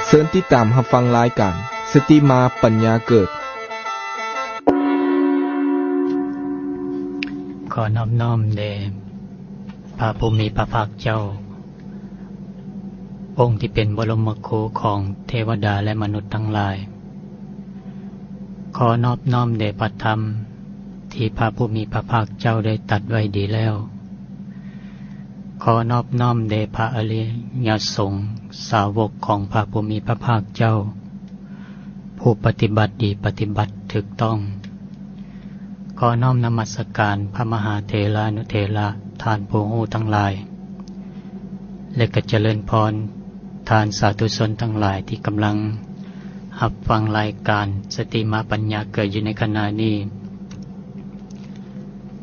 ເຊີນຕິດຕາມຮັບຟັງລາຍການ ສະຕິມາປັນຍາເກີດ. ຂໍນອບນ້ອມແດ່ພະຜູ້ມີພະພາກເຈົ້າ, ອົງທີ່ເປັນບໍລົມມະຄູຂອງເທວະດາ ແລະ ມະນຸດທັງຫຼາຍ. ຂໍນອບນ້ອມແດ່ພະທຳທີ່ພະຜູ້ມີພະພາກເຈົ້າໄດ້ຕັດໄວ້ດີແລ້ວ. ຂໍນອບນ້ອມແດ່ພະອະລິຍະສົງສາວົກຂອງພະຜູ້ມີພະພາກເຈົ້າ, ຜູ້ປະຕິບັດດີປະຕິບັດຖືກຕ້ອງ. ຂໍນ້ອມນະມັດສະການພະມະຫາເຖລານຸເຖລະ, ທ່ານຜູ້ຮູ້ທັງຫຼາຍ ແລະ ກໍຈະເລີນພອນທ່ານສາທຸຊົນທັງຫຼາຍທີ່ກຳລັງຮັບຟັງລາຍການສະຕິມາປັນຍາເກີດຢູ່ໃນຂະນະນີ້.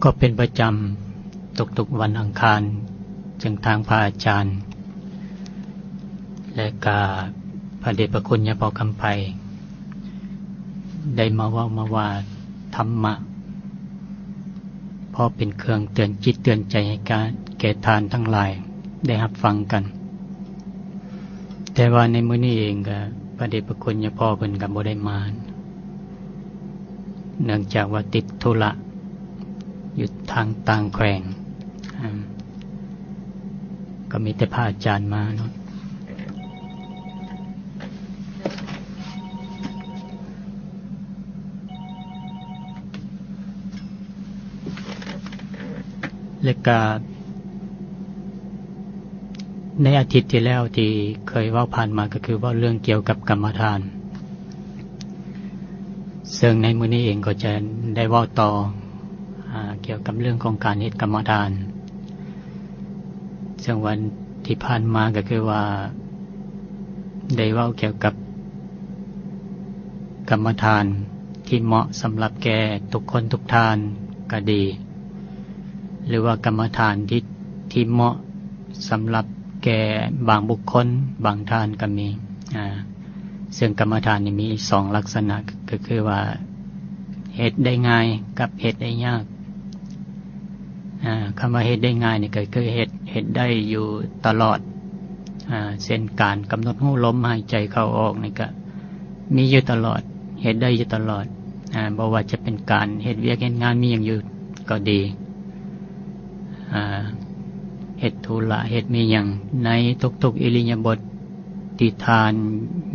ກໍເປັນປະຈຳທຸກໆວັນອັງຄານ, ເຊິ່ງທາງພະອາຈານ ແລະ ກະພະເດດພະຄຸນຍາພໍ່ຄຳໄພ ໄດ້ມາເວົ້າມາວ່າທຳມະ ພໍເປັນເຄື່ອງເຕືອນຈິດເຕືອນໃຈໃຫ້ກາ ແກ່ທ່ານທັງຫຼາຍໄດ້ຮັບຟັງກັນ. ແຕ່ວ່າໃນມື້ນີ້ເອງກະ ພະເດດພະຄຸນຍາພໍ່ເພິ່ນກະບໍ່ໄດ້ມາ ເນື່ອງຈາກວ່າຕິດທຸລະຢູ່ທາງຕ່າງແຂວງ, ອາ ກໍມີແຕ່ພະອາຈານມາເນາະ. ແລະກະໃນອາທິດທີ່ແລ້ວທີ່ເຄີຍເວົ້າຜ່ານມາ ກໍຄືເວົ້າເລື່ອງກ່ຽວກັບກຳມະຖານ, ເຊິ່ງໃນມື້ນີ້ເອງກໍຈະໄດ້ເວົ້າຕໍ່ ອາ ກ່ຽວກັບເລື່ອງຂອງການເຮັດກຳມະຖານ. ເຊິ່ງວັນທີ່ຜ່ານມາກໍຄືວ່າໄດ້ເວົ້າກ່ຽວກັບກຳມະຖານທີ່ເໝາະສຳລັບແກ່ທຸກຄົນທຸກທ່ານກໍດີ ຫຼືວ່າກຳມະຖານທີ່ ທີ່ເໝາະສຳລັບແກ່ບາງບຸກຄົນບາງທ່ານກໍມີ. ອາ ເຊິ່ງກຳມະຖານນີ້ມີສອງລັກສະນະ ກໍຄືວ່າເຮັດໄດ້ງ່າຍກັບເຮັດໄດ້ຍາກ. ອາ ຄຳວ່າເຮັດໄດ້ງ່າຍນີ້ກໍຄືເຮັດ ເຮັດໄດ້ຢູ່ຕະຫຼອດ, ອາ ເຊັ່ນການກຳນົດຮູ້ລົມຫາຍໃຈເຂົ້າອອກນີ້ກໍມີຢູ່ຕະຫຼອດ, ເຮັດໄດ້ຢູ່ຕະຫຼອດ, ອາ ບໍ່ວ່າຈະເປັນການເຮັດວຽກເຮັດງານມີຫຍັງຢູ່ກໍດີ, ອາ ເຮັດທຸລະເຮັດມີຫຍັງໃນທຸກໆອິລິຍາບົດ ທີ່ທ່ານ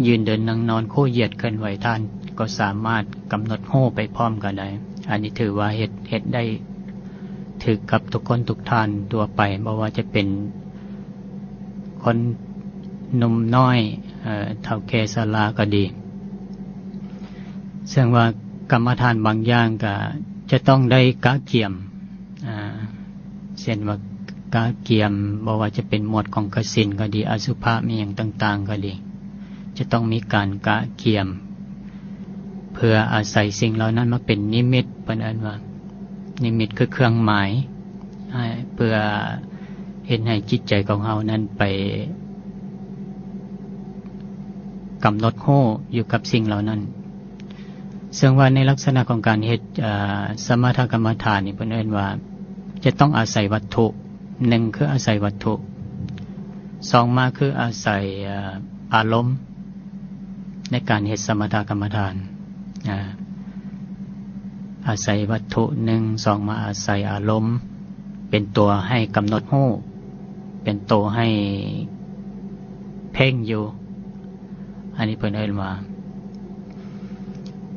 ຢືນເດີນນັ່ງນອນຄູ່ຢຽດເຄື່ອນໄຫວ ທ່ານກໍສາມາດກຳນົດຮູ້ໄປພ້ອມກັນໄດ້. ອັນນີ້ຖືວ່າເຮັດ ເຮັດໄດ້ຖືກກັບທຸກຄົນທຸກທ່ານທົ່ວໄປ, ບໍ່ວ່າຈະເປັນຄົນໜຸ່ມນ້ອຍ, ເອີ ເຖົ້າແກ່ຊະລາກໍດີ. ເຊິ່ງວ່າກຳມະຖານບາງຢ່າງກໍຈະຕ້ອງໄດ້ກະກຽມ ອາ ເຊັ່ນວ່າກະກຽມ ບໍ່ວ່າຈະເປັນໝວດຂອງກະສິນກໍດີ, ອະສຸພະ ມີຫຍັງຕ່າງໆກໍດີ, ຈະຕ້ອງມີການກະກຽມ ເພື່ອອາໄສສິ່ງເຫຼົ່ານັ້ນມາເປັນນິມິດ, ເພິ່ນເອີ້ນວ່ານິມິດ ຄືເຄື່ອງໝາຍ, ໃຫ້ ເພື່ອເຮັດໃຫ້ຈິດໃຈຂອງເຮົານັ້ນໄປກຳນົດຮູ້ຢູ່ກັບສິ່ງເຫຼົ່ານັ້ນ. ເຊິ່ງວ່າໃນລັກສະນະຂອງການເຮັດ ເອີ ສະມະຖະກຳມະຖານນີ້ ເພິ່ນເອີ້ນວ່າຈະຕ້ອງອາໄສວັດຖຸ, ໜຶ່ງ ຄືອາໄສວັດຖຸ, ສອງ ມາຄືອາໄສ ເອີ ອາລົມໃນການເຮັດສະມະຖະກຳມະຖານ, ອາ ອາໄສວັດຖຸ ໜຶ່ງ, ສອງ ມາອາໄສອາລົມເປັນຕົວໃຫ້ກຳນົດຮູ້, ເປັນໂຕໃຫ້ເພັ່ງຢູ່. ອັນນີ້ເພິ່ນເອີ້ນວ່າ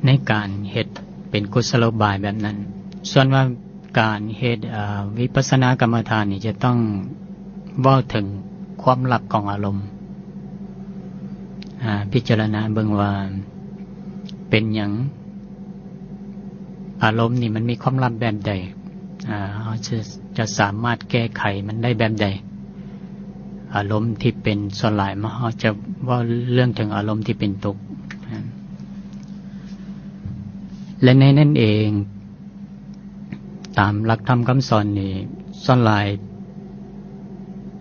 ໃນການເຮັດເປັນກຸສະໂລບາຍແບບນັ້ນ. ສ່ວນວ່າການເຮັດ ເອີ ວິປັດສະນາກຳມະຖານນີ້ ຈະຕ້ອງເວົ້າເຖິງຄວາມລັບຂອງອາລົມ, ອາ ພິຈາລະນາເບິ່ງວ່າເປັນຫຍັງ ອາລົມນີ້ມັນມີຄວາມລັບແບບໃດ, ອາ ເຮົາຈະ ຈະສາມາດແກ້ໄຂມັນໄດ້ແບບໃດ. ອາລົມທີ່ເປັນສ່ວນຫຼາຍມາ ເຮົາຈະເວົ້າເລື່ອງເຖິງອາລົມທີ່ເປັນທຸກ, ແລະ ໃນນັ້ນເອງ ຕາມຫຼັກທຳຄຳສອນນີ້ ສ່ວນຫຼາຍ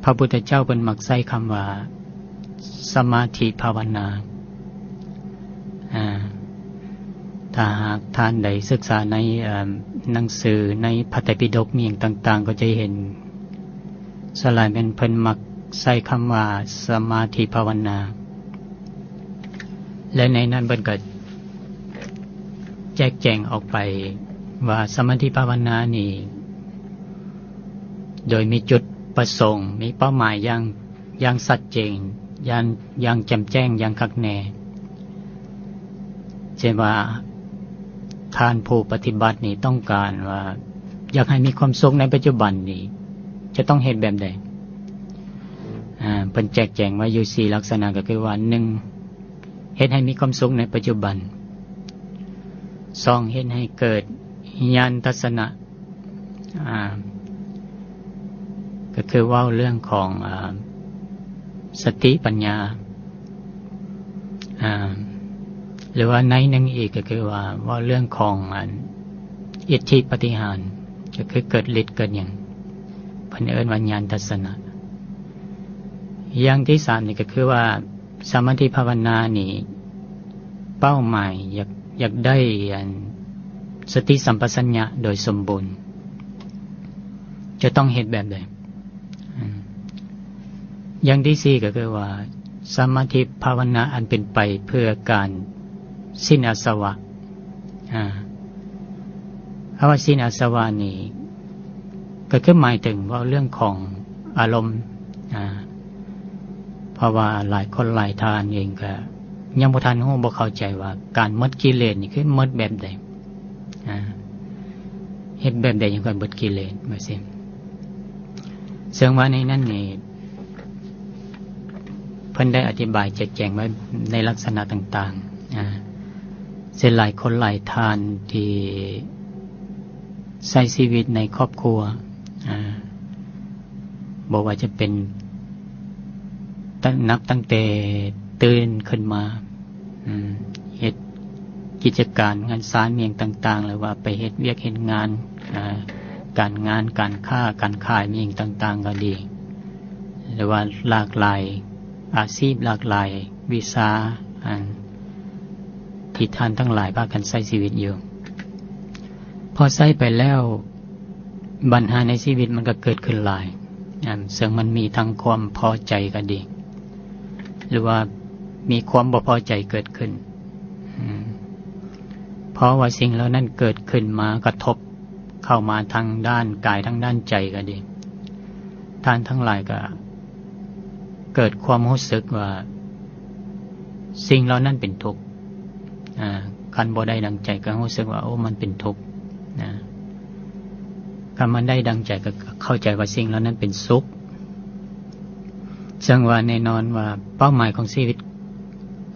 ພະພຸດທະເຈົ້າເພິ່ນມັກໃຊ້ຄຳວ່າ ສະມາທິພາວະນາ. ອາ ຖ້າຫາກທ່ານໃດສຶກສາໃນ ເອີ ໜັງສືໃນພະໄຕປິດົກ ມີຫຍັງຕ່າງໆ ກໍຈະເຫັນ ສ່ວນຫຼາຍແມ່ນເພິ່ນມັກໃຊ້ຄຳວ່າ ສະມາທິພາວະນາ. ແລະໃນນັ້ນເພິ່ນກໍແຈກແຈງອອກໄປວ່າສະມາທິພາວະນານີ້ ໂດຍມີຈຸດປະສົງ ມີເປົ້າໝາຍຢ່າງ ຢ່າງຊັດເຈນ ຢ່າງ ຢ່າງແຈ່ມແຈ້ງ ຢ່າງຄັກແນ່. ເຊັ່ນວ່າ ທ່ານຜູ້ປະຕິບັດນີ້ຕ້ອງການວ່າ ຢາກໃຫ້ມີຄວາມສຸກໃນປັດຈຸບັນນີ້ ຈະຕ້ອງເຮັດແບບໃດ? ອາ ເພິ່ນແຈກແຈງໄວ້ຢູ່ສີ່ລັກສະນະ ກໍຄືວ່າ ໜຶ່ງ ເຮັດໃຫ້ມີຄວາມສຸກໃນປັດຈຸບັນ, ສອງ ເຮັດໃຫ້ເກີດຍານທັດສະນະ ອາ ກໍຄືເວົ້າເລື່ອງຂອງ ອາ ສະຕິປັນຍາ ອາ ຫຼືວ່າໃນໜຶ່ງອີກກໍຄືວ່າເວົ້າເລື່ອງຂອງອັນອິດທິປາຕິຫານ ກໍຄືເກີດລິດເກີດຫຍັງ ເພິ່ນເອີ້ນວ່າຍານທັດສະນະ. ຢ່າງທີສາມນີ້ກໍຄືວ່າ ສະມາທິພາວະນານີ້ ເປົ້າໝາຍຢາກ ຢາກໄດ້ອັນສະຕິສຳປະຊັນຍະໂດຍສົມບູນ ຈະຕ້ອງເຮັດແບບໃດ? ອາ ຢ່າງທີສີ່ກໍຄືວ່າ ສະມາທິພາວະນາອັນເປັນໄປເພື່ອການສິ້ນອາສະວະ. ອາ ຄຳວ່າສິ້ນອາສະວະນີ້ ກໍຄືໝາຍເຖິງເວົ້າເລື່ອງຂອງອາລົມ ອາ ເພາະວ່າຫຼາຍຄົນຫຼາຍທ່ານເອງກໍຍັງບໍ່ທັນຮູ້ ບໍ່ເຂົ້າໃຈວ່າການໝົດກິເລດນີ້ຄືໝົດແບບໃດ ອາ ເຮັດແບບໃດຈັ່ງຄ່ອຍໝົດກິເລດ ວ່າຊັ້ນ. ເຊິ່ງວ່າໃນນັ້ນນີ້ ເພິ່ນໄດ້ອະທິບາຍແຈກແຈງໄວ້ໃນລັກສະນະຕ່າງໆ ອາ ເຊັ່ນຫຼາຍຄົນຫຼາຍທ່ານທີ່ໃຊ້ຊີວິດໃນຄອບຄົວ ອາ ບໍ່ວ່າຈະເປັນ ຕັ້ງ ນັບຕັ້ງແຕ່ຕື່ນຂຶ້ນມາ ອາ ເຮັດກິດຈະການງານຊານຫຍັງຕ່າງໆ ຫຼືວ່າໄປເຮັດວຽກເຮັດງານ ອາ ການງານ ການຄ້າ ການຂາຍຫຍັງຕ່າງໆກໍດີ ຫຼືວ່າຫຼາກຫຼາຍອາຊີບ ຫຼາກຫຼາຍວິຊາ ອັນທີ່ທ່ານທັງຫຼາຍພາກັນໃຊ້ຊີວິດຢູ່. ພໍໃຊ້ໄປແລ້ວ ບັນຫາໃນຊີວິດມັນກໍເກີດຂຶ້ນຫຼາຍ ອັນເຊິ່ງມັນມີທັງຄວາມພໍໃຈກໍດີ ຫຼືວ່າມີຄວາມບໍ່ພໍໃຈເກີດຂຶ້ນ ອາ ເພາະວ່າສິ່ງເຫຼົ່ານັ້ນເກີດຂຶ້ນມາກະທົບ ເຂົ້າມາທາງດ້ານກາຍ ທາງດ້ານໃຈກໍດີ ທ່ານທັງຫຼາຍກໍເກີດຄວາມຮູ້ສຶກວ່າ ສິ່ງເຫຼົ່ານັ້ນເປັນທຸກ ອາ ຄັນບໍ່ໄດ້ດັ່ງໃຈກໍຮູ້ສຶກວ່າ ໂອ້ ມັນເປັນທຸກ ອາ ຄັນມັນໄດ້ດັ່ງໃຈກໍເຂົ້າໃຈວ່າສິ່ງເຫຼົ່ານັ້ນເປັນສຸກ. ເຊິ່ງວ່າແນ່ນອນວ່າເປົ້າໝາຍຂອງຊີວິດ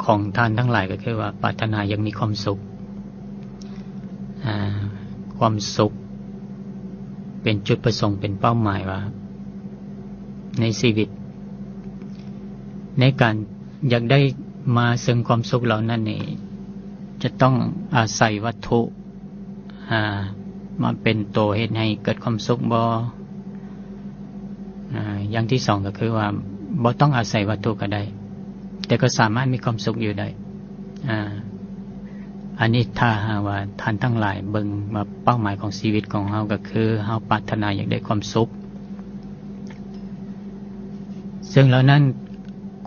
ຂອງທ່ານທັງຫຼາຍກໍຄືວ່າປາດຖະໜາຢາກມີຄວາມສຸກ ອາ ຄວາມສຸກເປັນຈຸດປະສົງ ເປັນເປົ້າໝາຍວ່າໃນຊີວິດ ໃນການຢາກໄດ້ມາເຊິ່ງຄວາມສຸກເຫຼົ່ານັ້ນນີ້ ຈະຕ້ອງອາໄສວັດຖຸ ອາ ມາເປັນໂຕເຮັດໃຫ້ເກີດຄວາມສຸກບໍ່? ອາ ຢ່າງທີສອງກໍຄືວ່າ ບໍ່ຕ້ອງອາໄສວັດຖຸກໍໄດ້ ແຕ່ກໍສາມາດມີຄວາມສຸກຢູ່ໄດ້ ອາ ອັນນີ້ຖ້າຫາກວ່າທ່ານທັງຫຼາຍເບິ່ງວ່າເປົ້າໝາຍຂອງຊີວິດຂອງເຮົາກໍຄືເຮົາປາດຖະໜາຢາກໄດ້ຄວາມສຸກ ເຊິ່ງເຫຼົ່ານັ້ນ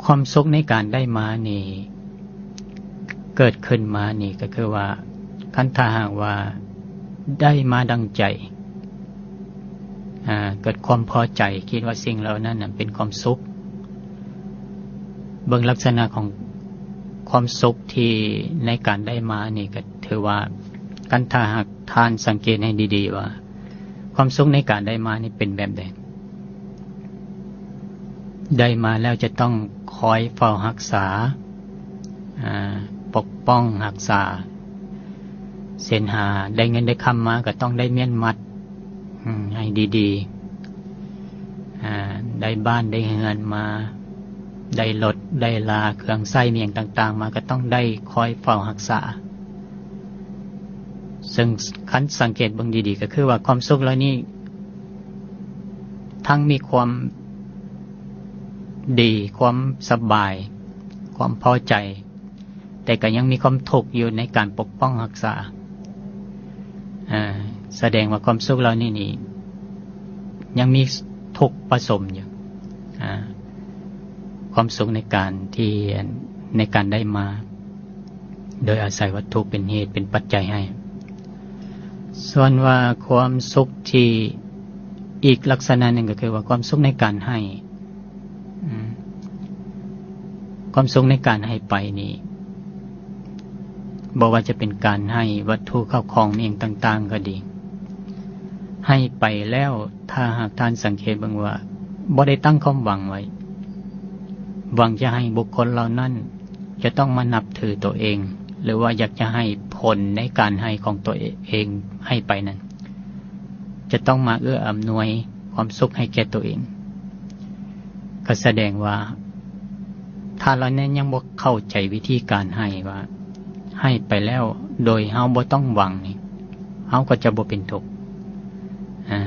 ຄວາມສຸກໃນການໄດ້ມານີ້ ເກີດຂຶ້ນມານີ້ກໍຄືວ່າ ຄັນຖ້າຫາກວ່າໄດ້ມາດັ່ງໃຈ ອາ ເກີດຄວາມພໍໃຈ ຄິດວ່າສິ່ງເຫຼົ່ານັ້ນນະເປັນຄວາມສຸກ ເບິ່ງລັກສະນະຂອງຄວາມສຸກທີ່ໃນການໄດ້ມານີ້ ກໍຖືວ່າ ຄັນຖ້າຫາກທ່ານສັງເກດໃຫ້ດີໆວ່າ ຄວາມສຸກໃນການໄດ້ມານີ້ເປັນແບບໃດ? ໄດ້ມາແລ້ວຈະຕ້ອງຄອຍເຝົ້າຮັກສາ ອາ ປົກປ້ອງຮັກສາ ເຊັ່ນຫາໄດ້ເງິນໄດ້ຄຳມາກໍຕ້ອງໄດ້ມ້ຽນມັດ ອາ ໃຫ້ດີໆ ອາ ໄດ້ບ້ານໄດ້ເຮືອນມາ ໄດ້ລົດໄດ້ລາ ເຄື່ອງໃຊ້ຫຍັງຕ່າງໆມາ ກໍຕ້ອງໄດ້ຄອຍເຝົ້າຮັກສາ. ເຊິ່ງຄັນສັງເກດເບິ່ງດີໆ ກໍຄືວ່າຄວາມສຸກເຫຼົ່ານີ້ ທັງມີຄວາມດີ ຄວາມສະບາຍ ຄວາມພໍໃຈ ແຕ່ກໍຍັງມີຄວາມທຸກຢູ່ໃນການປົກປ້ອງຮັກສາ ອາ ສະແດງວ່າຄວາມສຸກເຫຼົ່ານີ້ນີ້ ຍັງມີທຸກປະສົມຢູ່ ອາ ຄວາມສຸກໃນການທີ່ ໃນການໄດ້ມາ ໂດຍອາໄສວັດຖຸເປັນເຫດເປັນປັດໄຈໃຫ້. ສ່ວນວ່າຄວາມສຸກທີ່ ອີກລັກສະນະໜຶ່ງກໍຄືວ່າຄວາມສຸກໃນການໃຫ້ ອາ ຄວາມສຸກໃນການໃຫ້ໄປນີ້ ບໍ່ວ່າຈະເປັນການໃຫ້ວັດຖຸເຂົ້າຂອງອີ່ຫຍັງຕ່າງໆກໍດີ ໃຫ້ໄປແລ້ວ ຖ້າຫາກທ່ານສັງເກດເບິ່ງວ່າ ບໍ່ໄດ້ຕັ້ງຄວາມຫວັງໄວ້ ຫວັງຈະໃຫ້ບຸກຄົນເຫຼົ່ານັ້ນຈະຕ້ອງມານັບຖືໂຕເອງ ຫຼືວ່າຢາກຈະໃຫ້ຜົນໃນການໃຫ້ຂອງໂຕເອງໃຫ້ໄປນັ້ນ ຈະຕ້ອງມາເອື້ອອຳນວຍຄວາມສຸກໃຫ້ແກ່ໂຕເອງ ກໍສະແດງວ່າ ຖ້າເຮົານັ້ນຍັງບໍ່ເຂົ້າໃຈວິທີການໃຫ້ວ່າ ໃຫ້ໄປແລ້ວໂດຍເຮົາບໍ່ຕ້ອງຫວັງນີ້ ເຮົາກໍຈະບໍ່ເປັນທຸກ. ອາ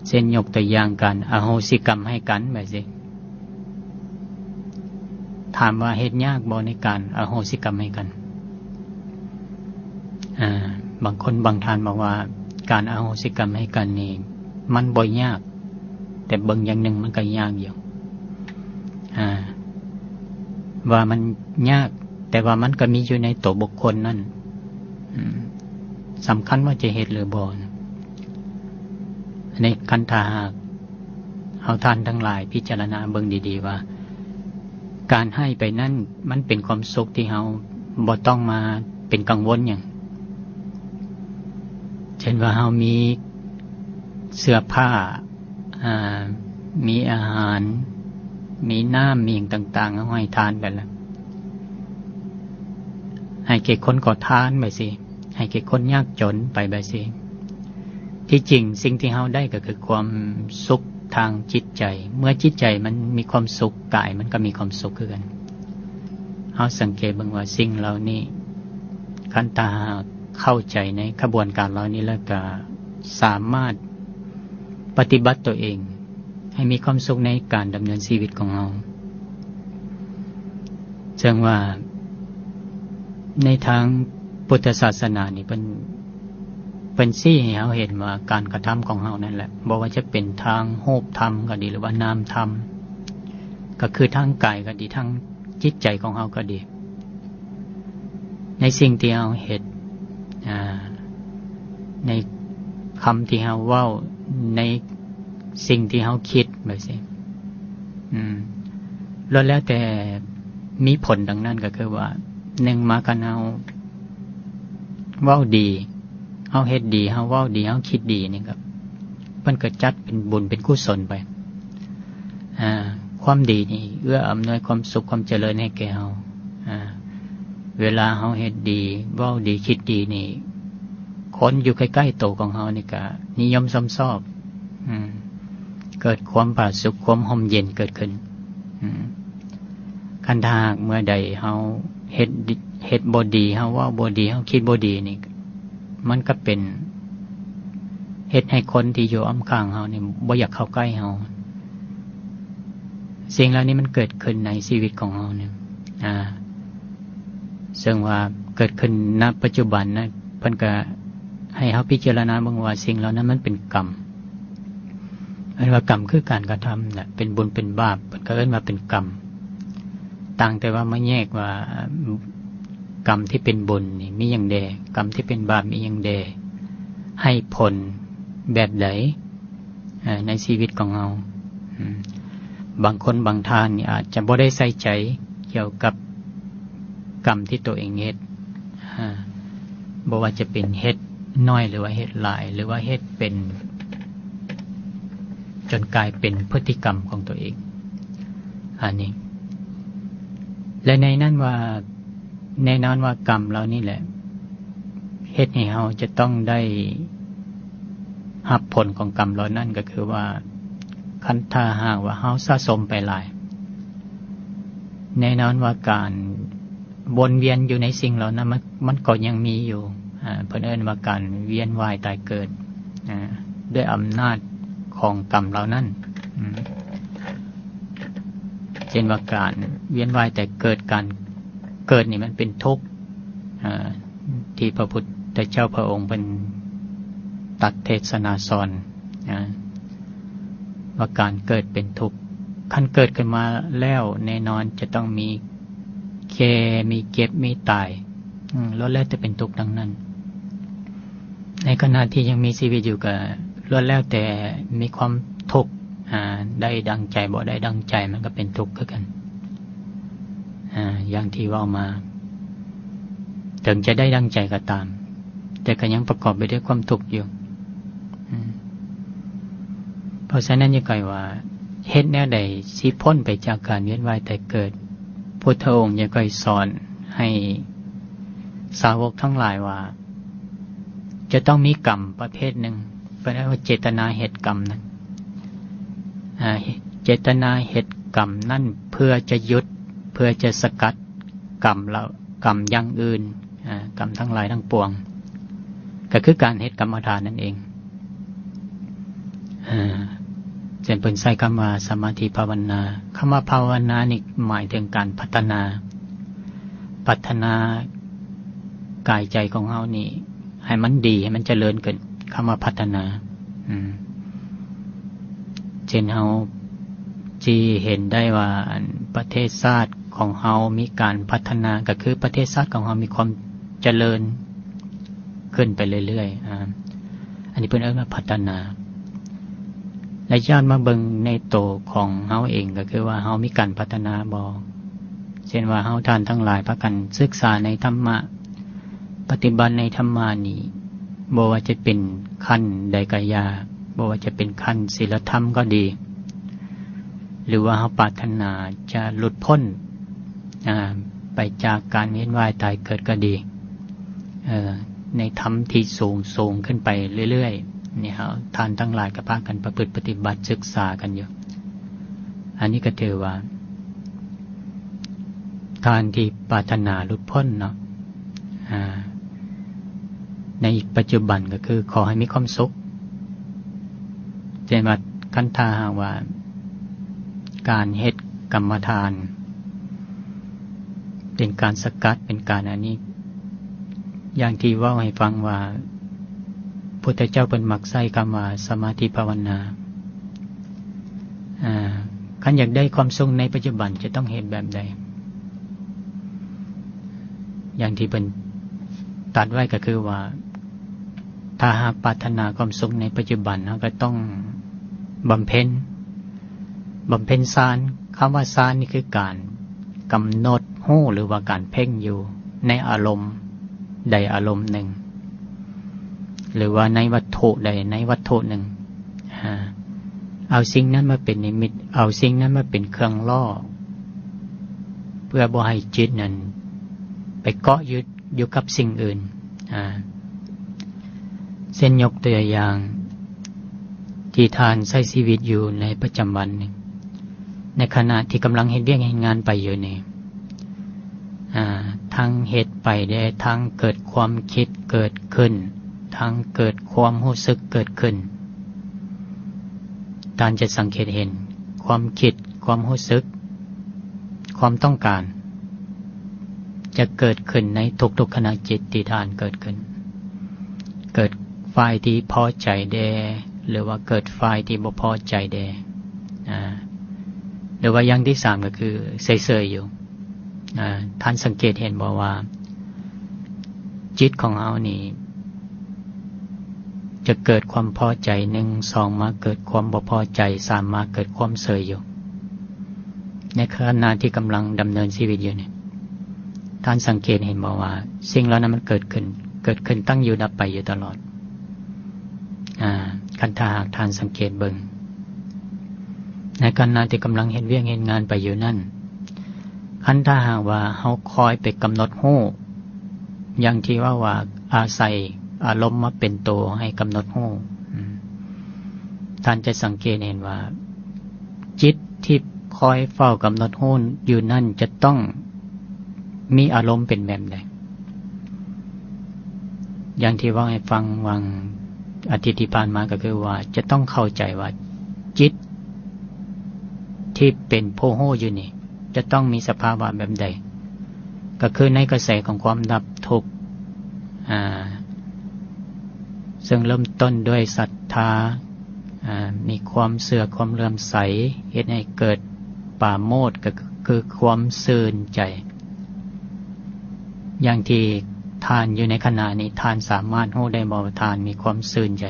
ເຊັ່ນຍົກຕົວຢ່າງການອະໂຫສິກຳໃຫ້ກັນແບບຊີ້ ຖາມວ່າເຮັດຍາກບໍ່ໃນການອະໂຫສິກຳໃຫ້ກັນ? ອາ ບາງຄົນບາງທ່ານບອກວ່າ ການອະໂຫສິກຳໃຫ້ກັນນີ້ມັນບໍ່ຍາກ ແຕ່ເບິ່ງຢ່າງໜຶ່ງມັນກໍຍາກຢູ່ ອາ ວ່າມັນຍາກ ແຕ່ວ່າມັນກໍມີຢູ່ໃນໂຕບຸກຄົນນັ້ນ ອາ ສຳຄັນວ່າຈະເຮັດຫຼືບໍ່. ອັນນີ້ຄັນຖ້າຫາກເຮົາທ່ານທັງຫຼາຍພິຈາລະນາເບິ່ງດີໆວ່າ ການໃຫ້ໄປນັ້ນມັນເປັນຄວາມສຸກທີ່ເຮົາບໍ່ຕ້ອງມາເປັນກັງວົນຫຍັງ ເຊັ່ນວ່າເຮົາມີເສື້ອຜ້າ ອາ ມີອາຫານ ມີນ້ຳ ມີຫຍັງຕ່າງໆ ເຮົາໃຫ້ທານໄປແລ້ວ ໃຫ້ແກ່ຄົນຂໍທານໄປຊີ້ ໃຫ້ແກ່ຄົນຍາກຈົນໄປແບບຊີ້ ທີ່ຈິງສິ່ງທີ່ເຮົາໄດ້ກໍຄືຄວາມສຸກທາງຈິດໃຈ ເມື່ອຈິດໃຈມັນມີຄວາມສຸກ ກາຍມັນກໍມີຄວາມສຸກຄືກັນ. ເຮົາສັງເກດເບິ່ງວ່າສິ່ງເຫຼົ່ານີ້ ຄັນຖ້າຫາກເຂົ້າໃຈໃນຂະບວນການເຫຼົ່ານີ້ແລ້ວ ກໍສາມາດປະຕິບັດຕົວເອງ ໃຫ້ມີຄວາມສຸກໃນການດຳເນີນຊີວິດຂອງເຮົາ ເຊິ່ງວ່າໃນທາງພຸດທະສາສະໜານີ້ ເພິ່ນ ເພິ່ນຊີ້ໃຫ້ເຮົາເຫັນວ່າການກະທຳຂອງເຮົານັ້ນແຫຼະ ບໍ່ວ່າຈະເປັນທາງຮູບທຳກໍດີ ຫຼືວ່ານາມທຳ ກໍຄືທາງກາຍກໍດີ ທາງຈິດໃຈຂອງເຮົາກໍດີ ໃນສິ່ງທີ່ເຮົາເຮັດ ອາ ໃນຄຳທີ່ເຮົາເວົ້າ ໃນສິ່ງທີ່ເຮົາຄິດແບບຊີ້ ອືມ ລ້ວນແລ້ວແຕ່ມີຜົນທັງນັ້ນ ກໍຄືວ່າ ໜຶ່ງມາ ຄັນເຮົາເວົ້າດີ ເຮົາເຮັດດີ ເຮົາເວົ້າດີ ເຮົາຄິດດີນີ້ກໍ ມັນກໍຈັດເປັນບຸນເປັນກຸສົນໄປ ອາ ຄວາມດີນີ້ເອື້ອອຳນວຍຄວາມສຸກຄວາມຈະເລີນໃຫ້ແກ່ເຮົາ ອາ ເວລາເຮົາເຮັດດີ ເວົ້າດີ ຄິດດີນີ້ ຄົນຢູ່ໃກ້ໆໂຕຂອງເຮົານີ້ກະນິຍົມຊົມຊອບ ອືມ ເກີດຄວາມຜາສຸກ ຄວາມຮົ່ມເຢັນເກີດຂຶ້ນ ອືມ ຄັນຖ້າຫາກເມື່ອໃດເຮົາເຮັດ ເຮັດບໍ່ດີ ເຮົາເວົ້າບໍ່ດີ ເຮົາຄິດບໍ່ດີນີ້ ມັນກໍເປັນເຮັດໃຫ້ຄົນທີ່ຢູ່ອ້ອມຂ້າງເຮົານີ້ບໍ່ຢາກເຂົ້າໃກ້ເຮົາ. ສິ່ງເຫຼົ່ານີ້ມັນເກີດຂຶ້ນໃນຊີວິດຂອງເຮົານີ້ ອາ ເຊິ່ງວ່າເກີດຂຶ້ນນະປັດຈຸບັນນະ ເພິ່ນກະໃຫ້ເຮົາພິຈາລະນາເບິ່ງວ່າສິ່ງເຫຼົ່ານັ້ນມັນເປັນກຳ. ເອີ້ນວ່າກຳຄືການກະທຳນະ ເປັນບຸນເປັນບາບ ເພິ່ນກໍເອີ້ນວ່າເປັນກຳ. ຕ່າງແຕ່ວ່າມາແຍກວ່າ ກຳທີ່ເປັນບຸນນີ້ມີຫຍັງແດ່ ກຳທີ່ເປັນບາບມີຫຍັງແດ່ ໃຫ້ຜົນແບບໃດ ເອີ ໃນຊີວິດຂອງເຮົາ. ອືມ ບາງຄົນບາງທ່ານນີ້ອາດຈະບໍ່ໄດ້ໃສ່ໃຈກ່ຽວກັບກຳທີ່ຕົວເອງເຮັດ ອາ ບໍ່ວ່າຈະເປັນເຮັດໜ້ອຍ ຫຼືວ່າເຮັດຫຼາຍ ຫຼືວ່າເຮັດເປັນ ຈົນກາຍເປັນພຶດຕິກຳຂອງຕົວເອງ ອັນນີ້ ແລະ ໃນນັ້ນວ່າ ແນ່ນອນວ່າກຳເຫຼົ່ານີ້ແຫຼະ ເຮັດໃຫ້ເຮົາຈະຕ້ອງໄດ້ຮັບຜົນຂອງກຳເຫຼົ່ານັ້ນ ກໍຄືວ່າ ຄັນຖ້າຫາກວ່າເຮົາສະສົມໄປຫຼາຍ ແນ່ນອນວ່າການ ວົນວຽນຢູ່ໃນສິ່ງເຫຼົ່ານັ້ນ ມັນ ມັນກໍຍັງມີຢູ່ ອາ ເພິ່ນເອີ້ນວ່າການວຽນວ່າຍຕາຍເກີດ ອາ ດ້ວຍອຳນາດຂອງກຳເຫຼົ່ານັ້ນ ອາ ເຊັ່ນວ່າການວຽນວ່າຍຕາຍເກີດ ການເກີດນີ້ມັນເປັນທຸກ ອາ ທີ່ພະພຸດທະເຈົ້າພະອົງເພິ່ນຕັດເທດສະນາສອນ ອາ ວ່າການເກີດເປັນທຸກ ຄັນເກີດຂຶ້ນມາແລ້ວ ແນ່ນອນຈະຕ້ອງມີແກ່ ມີເຈັບ ມີຕາຍ ອືມ ລ້ວນແລ້ວແຕ່ເປັນທຸກທັງນັ້ນ. ໃນຂະນະທີ່ຍັງມີຊີວິດຢູ່ກໍລ້ວນແລ້ວແຕ່ມີຄວາມທຸກ ອາ ໄດ້ດັ່ງໃຈ ບໍ່ໄດ້ດັ່ງໃຈ ມັນກໍເປັນທຸກຄືກັນ ອາ ຢ່າງທີ່ເວົ້າມາ ເຖິງຈະໄດ້ດັ່ງໃຈກໍຕາມ ແຕ່ກໍຍັງປະກອບໄປດ້ວຍຄວາມທຸກຢູ່. ອືມ ເພາະສະນັ້ນ ຢາກໃຫ້ວ່າ ເຮັດແນວໃດຊິພົ້ນໄປຈາກການວຽນວ່າຍຕາຍເກີດ? ພຸດທະອົງຢາກໃຫ້ສອນໃຫ້ສາວົກທັງຫຼາຍວ່າ ຈະຕ້ອງມີກຳປະເພດໜຶ່ງ ເພິ່ນເອີ້ນວ່າເຈດຕະນາເຮັດກຳນັ້ນ ອາ ເຈດຕະນາເຮັດກຳນັ້ນ ເພື່ອຈະຢຸດ ເພື່ອຈະສະກັດ ກຳລະ ກຳຢ່າງອື່ນ ອາ ກຳທັງຫຼາຍທັງປວງ ກໍຄືການເຮັດກຳມະຖານນັ້ນເອງ. ອາ ເຊັ່ນເພິ່ນໃຊ້ຄຳວ່າສະມາທິພາວະນາ. ຄຳວ່າພາວະນານີ້ໝາຍເຖິງການພັດທະນາ, ພັດທະນາກາຍໃຈຂອງເຮົານີ້ໃຫ້ມັນດີ, ໃຫ້ມັນຈະເລີນຂຶ້ນ. ຄຳວ່າພັດທະນາ ອືມ ເຊັ່ນເຮົາ ທີ່ເຫັນໄດ້ວ່າ ອັນ ປະເທດຊາດຂອງເຮົາມີການພັດທະນາ ກໍຄືປະເທດຊາດຂອງເຮົາມີຄວາມຈະເລີນຂຶ້ນໄປເລື້ອຍໆ ອາ ອັນນີ້ເພິ່ນເອີ້ນວ່າພັດທະນາ. ແລະ ຍ້ອນມາເບິ່ງໃນໂຕຂອງເຮົາເອງ ກໍຄືວ່າເຮົາມີການພັດທະນາບໍ່? ເຊັ່ນວ່າເຮົາທ່ານທັງຫຼາຍພາກັນສຶກສາໃນທຳມະ, ປະຕິບັດໃນທຳມະນີ້ ບໍ່ວ່າຈະເປັນຂັ້ນໃດກໍຢ່າ, ບໍ່ວ່າຈະເປັນຂັ້ນສີລະທຳກໍດີ ຫຼືວ່າເຮົາປາດຖະໜາຈະຫຼຸດພົ້ນ ອາ ໄປຈາກການວຽນວ່າຍຕາຍເກີດກໍດີ ເອີ ໃນທຳທີ່ສູງໆຂຶ້ນໄປເລື້ອຍໆ ນີ້ເຮົາ ທ່ານທັງຫຼາຍກໍພາກັນປະພຶດປະຕິບັດສຶກສາກັນຢູ່. ອັນນີ້ກໍຖືວ່າ ທ່ານທີ່ປາດຖະໜາຫຼຸດພົ້ນເນາະ ອາ ໃນປັດຈຸບັນກໍຄືຂໍໃຫ້ມີຄວາມສຸກ. ເຊັ່ນວ່າ ຄັນຖ້າຫາກວ່າການເຮັດກຳມະຖານເປັນການສະກັດ ເປັນການອັນນີ້ ຢ່າງທີ່ເວົ້າໃຫ້ຟັງວ່າ ພຸດທະເຈົ້າເພິ່ນມັກໃຊ້ຄຳວ່າສະມາທິພາວະນາ. ອາ ຄັນຢາກໄດ້ຄວາມສຸກໃນປັດຈຸບັນຈະຕ້ອງເຮັດແບບໃດ? ຢ່າງທີ່ເພິ່ນຕັດໄວ້ກໍຄືວ່າ ຖ້າຫາກປາດຖະໜາຄວາມສຸກໃນປັດຈຸບັນ ເຮົາກໍຕ້ອງບຳເພັນ, ບຳເພັນຊານ. ຄຳວ່າຊານນີ້ຄືການກຳນົດຮູ້ ຫຼືວ່າການເພັ່ງຢູ່ໃນອາລົມໃດອາລົມໜຶ່ງ ຫຼືວ່າໃນວັດຖຸໃດໃນວັດຖຸໜຶ່ງ ອາ ເອົາສິ່ງນັ້ນມາເປັນນິມິດ, ເອົາສິ່ງນັ້ນມາເປັນເຄື່ອງຫຼໍ່ ເພື່ອບໍ່ໃຫ້ຈິດນັ້ນໄປເກາະຍຶດຢູ່ກັບສິ່ງອື່ນ. ອາ ເຊັ່ນຍົກຕົວຢ່າງ ທີ່ທ່ານໃຊ້ຊີວິດຢູ່ໃນປະຈຳວັນນີ້ ໃນຂະນະທີ່ກຳລັງເຮັດວຽກເຮັດງານໄປຢູ່ນີ້ ອາ ທັງເຮັດໄປແດ່ ທັງເກີດຄວາມຄິດເກີດຂຶ້ນ ທັງເກີດຄວາມຮູ້ສຶກເກີດຂຶ້ນ. ທ່ານຈະສັງເກດເຫັນຄວາມຄິດ, ຄວາມຮູ້ສຶກ, ຄວາມຕ້ອງການ ຈະເກີດຂຶ້ນໃນທຸກໆຂະນະຈິດທີ່ທ່ານເກີດຂຶ້ນ. ເກີດຝ່າຍທີ່ພໍໃຈແດ່ ຫຼືວ່າເກີດຝ່າຍທີ່ບໍ່ພໍໃຈແດ່ ອາ ຫຼືວ່າຢ່າງທີສາມກໍຄືເສີຍໆຢູ່. ອາ ທ່ານສັງເກດເຫັນບໍ່ວ່າ ຈິດຂອງເຮົານີ້ ຈະເກີດຄວາມພໍໃຈ ໜຶ່ງ, ສອງ ມາເກີດຄວາມບໍ່ພໍໃຈ, ສາມ ມາເກີດຄວາມເສີຍຢູ່ ໃນຂະນະທີ່ກຳລັງດຳເນີນຊີວິດຢູ່ນີ້. ທ່ານສັງເກດເຫັນບໍ່ວ່າ ສິ່ງເຫຼົ່ານັ້ນມັນເກີດຂຶ້ນ, ເກີດຂຶ້ນ, ຕັ້ງຢູ່, ດັບໄປຢູ່ຕະຫຼອດ? ອາ ຄັນຖ້າຫາກທ່ານສັງເກດເບິ່ງ ໃນຂະນະທີ່ກຳລັງເຮັດວຽກເຮັດງານໄປຢູ່ນັ້ນ, ຄັນຖ້າຫາກວ່າເຮົາຄອຍໄປກຳນົດຮູ້ ຢ່າງທີ່ເວົ້າວ່າ ອາໄສອາລົມມາເປັນໂຕໃຫ້ກຳນົດຮູ້, ອືມ ທ່ານຈະສັງເກດເຫັນວ່າ ຈິດທີ່ຄອຍເຝົ້າກຳນົດຮູ້ຢູ່ນັ້ນ ຈະຕ້ອງມີອາລົມເປັນແບບໃດ? ຢ່າງທີ່ເວົ້າໃຫ້ຟັງຫວ່າງອາທິດທີ່ຜ່ານມາ ກໍຄືວ່າຈະຕ້ອງເຂົ້າໃຈວ່າ ຈິດທີ່ເປັນຜູ້ຮູ້ຢູ່ນີ້ ຈະຕ້ອງມີສະພາວະແບບໃດ? ກໍຄືໃນກະແສຂອງຄວາມດັບທຸກ ອາ ເຊິ່ງເລີ່ມຕົ້ນດ້ວຍສັດທາ ອາ ມີຄວາມເຊື່ອ, ຄວາມເຫຼື້ອມໃສ, ເຮັດໃຫ້ເກີດປາໂມດ ກໍຄືຄວາມຊື່ນໃຈ. ຢ່າງທີ່ ທ່ານຢູ່ໃນຂະນະນີ້ ທ່ານສາມາດຮູ້ໄດ້ບໍ່ວ່າທ່ານມີຄວາມຊື່ນໃຈ?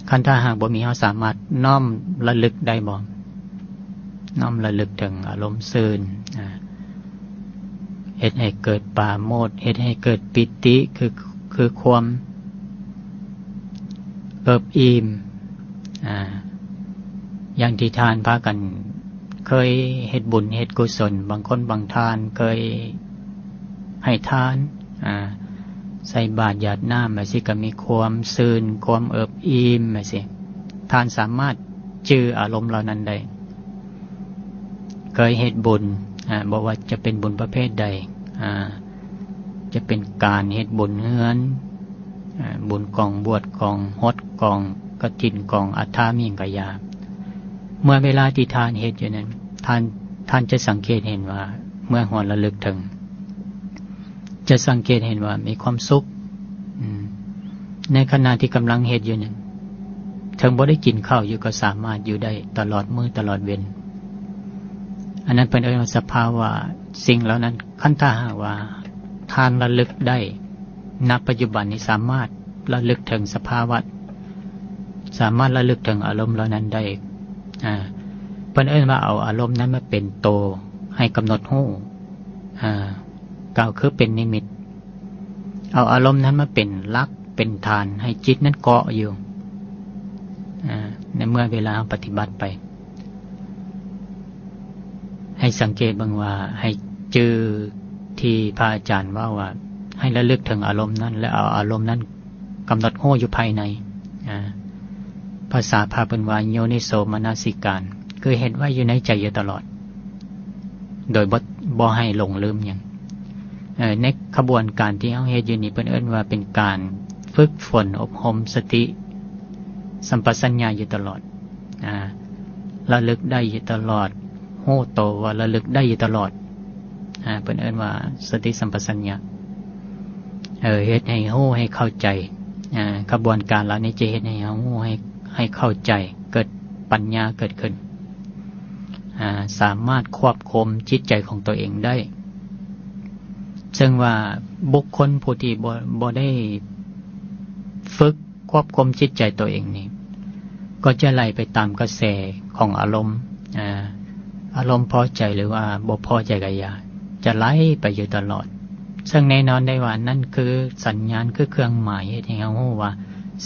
ຄັນຖ້າຫາກບໍ່ມີ ເຮົາສາມາດນ້ອມລະລຶກໄດ້ບໍ່? ນ້ອມລະລຶກເຖິງອາລົມຊື່ນ ອາ ເຮັດໃຫ້ເກີດປາໂມດ ເຮັດໃຫ້ເກີດປີຕິ ຄື ຄືຄວາມເອິບອີ່ມ ອາ ຢ່າງທີ່ທ່ານພາກັນເຄີຍເຮັດບຸນເຮັດກຸສົນ ບາງຄົນບາງທ່ານເຄີຍໃຫ້ທານ ອາ ໃສ່ບາດຢາດນ້ຳ ແບບຊີ້ກໍມີຄວາມຊື່ນ ຄວາມເອິບອີ່ມ ແບບຊີ້ ທ່ານສາມາດຈື່ອາລົມເຫຼົ່ານັ້ນໄດ້. ເຄີຍເຮັດບຸນ ອາ ບໍ່ວ່າຈະເປັນບຸນປະເພດໃດ ອາ ຈະເປັນການເຮັດບຸນເຮືອນ ອາ ບຸນກອງບວດ ກອງຫົດ ກອງກະຖິນ ກອງອັດຖາ ມີຫຍັງກະຢ່າ ເມື່ອເວລາທີ່ທ່ານເຮັດຢູ່ນັ້ນ ທ່ານ ທ່ານຈະສັງເກດເຫັນວ່າ ເມື່ອຮອດລະລຶກເຖິງ ຈະສັງເກດເຫັນວ່າມີຄວາມສຸກ ອາ ໃນຂະນະທີ່ກຳລັງເຮັດຢູ່ນັ້ນ ເຖິງບໍ່ໄດ້ກິນເຂົ້າຢູ່ກໍສາມາດຢູ່ໄດ້ຕະຫຼອດມື້ຕະຫຼອດເວັນ. ອັນນັ້ນເພິ່ນເອີ້ນວ່າສະພາວະສິ່ງເຫຼົ່ານັ້ນ ຄັນຖ້າຫາກວ່າທ່ານລະລຶກໄດ້ ນະປັດຈຸບັນນີ້ສາມາດລະລຶກເຖິງສະພາວະ ສາມາດລະລຶກເຖິງອາລົມເຫຼົ່ານັ້ນໄດ້ ອາ ເພິ່ນເອີ້ນວ່າເອົາອາລົມນັ້ນມາເປັນໂຕໃຫ້ກຳນົດຮູ້ ອາ ກໍຄືເປັນນິມິດ ເອົາອາລົມນັ້ນມາເປັນຫຼັກເປັນຖານໃຫ້ຈິດນັ້ນເກາະຢູ່ ອາ ໃນເມື່ອເວລາເຮົາປະຕິບັດໄປ ໃຫ້ສັງເກດເບິ່ງວ່າ ໃຫ້ຈື່ທີ່ພະອາຈານເວົ້າວ່າ ໃຫ້ລະລຶກເຖິງອາລົມນັ້ນ ແລະ ເອົາອາລົມນັ້ນກຳນົດຮູ້ຢູ່ພາຍໃນ ອາ ພາສາພະເພິ່ນວ່າໂຍນິໂສມະນະສິການ ຄືເຮັດໄວ້ຢູ່ໃນໃຈຢູ່ຕະຫຼອດ ໂດຍບໍ່ ບໍ່ໃຫ້ຫຼົງລືມຫຍັງ. ເອີ ໃນຂະບວນການທີ່ເຮົາເຮັດຢູ່ນີ້ ເພິ່ນເອີ້ນວ່າເປັນການຝຶກຝົນອົບຮົມສະຕິສຳປະສັນຍາຢູ່ຕະຫຼອດ ອາ ລະລຶກໄດ້ຢູ່ຕະຫຼອດ ຮູ້ໂຕວ່າລະລຶກໄດ້ຢູ່ຕະຫຼອດ ອາ ເພິ່ນເອີ້ນວ່າສະຕິສຳປະສັນຍາ ເອີ ເຮັດໃຫ້ຮູ້ໃຫ້ເຂົ້າໃຈ ອາ ຂະບວນການເຫຼົ່ານີ້ຈະເຮັດໃຫ້ເຮົາຮູ້ ໃຫ້ ໃຫ້ເຂົ້າໃຈ ເກີດປັນຍາເກີດຂຶ້ນ ອາ ສາມາດຄວບຄຸມຈິດໃຈຂອງຕົວເອງໄດ້ ເຊິ່ງວ່າບຸກຄົນຜູ້ທີ່ບໍ່ ບໍ່ໄດ້ຝຶກຄວບຄຸມຈິດໃຈຕົວເອງນີ້ ກໍຈະໄຫຼໄປຕາມກະແສຂອງອາລົມ ອາ ອາລົມພໍໃຈ ຫຼືວ່າບໍ່ພໍໃຈກະຢ່າ ຈະໄຫຼໄປຢູ່ຕະຫຼອດ ເຊິ່ງແນ່ນອນໄດ້ວ່ານັ້ນຄືສັນຍານ ຄືເຄື່ອງໝາຍເຮັດໃຫ້ເຮົາຮູ້ວ່າ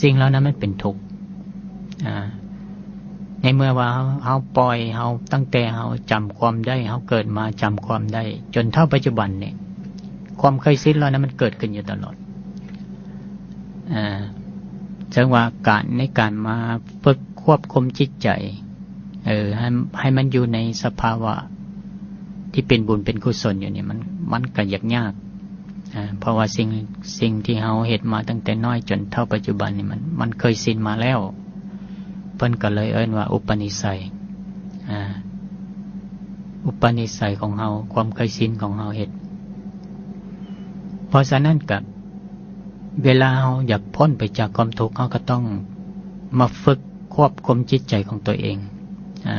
ສິ່ງເຫຼົ່ານັ້ນມັນເປັນທຸກ ອາ ໃນເມື່ອວ່າເຮົາ ເຮົາປ່ອຍ ເຮົາ ຕັ້ງແຕ່ເຮົາຈຳຄວາມໄດ້ ເຮົາເກີດມາຈຳຄວາມໄດ້ ຈົນເທົ່າປັດຈຸບັນນີ້ ຄວາມເຄີຍຊິນເຫຼົ່ານັ້ນມັນເກີດຂຶ້ນຢູ່ຕະຫຼອດ ອາ ເຊິ່ງວ່າການ ໃນການມາຝຶກຄວບຄຸມຈິດໃຈ ເອີ ໃຫ້ ໃຫ້ມັນຢູ່ໃນສະພາວະທີ່ເປັນບຸນເປັນກຸສົນຢູ່ນີ້ ມັນ ມັນກະຍາກ ອາ ເພາະວ່າສິ່ງ ສິ່ງທີ່ເຮົາເຮັດມາຕັ້ງແຕ່ນ້ອຍຈົນເທົ່າປັດຈຸບັນນີ້ ມັນ ມັນເຄີຍຊິນມາແລ້ວ ເພິ່ນກໍເລີຍເອີ້ນວ່າອຸປະນິໄສ ອາ ອຸປະນິໄສຂອງເຮົາ ຄວາມເຄີຍຊິນຂອງເຮົາເຮັດ. ເພາະສະນັ້ນກະ ເວລາເຮົາຢາກພົ້ນໄປຈາກຄວາມທຸກ ເຮົາກໍຕ້ອງມາຝຶກຄວບຄຸມຈິດໃຈຂອງຕົວເອງ ອາ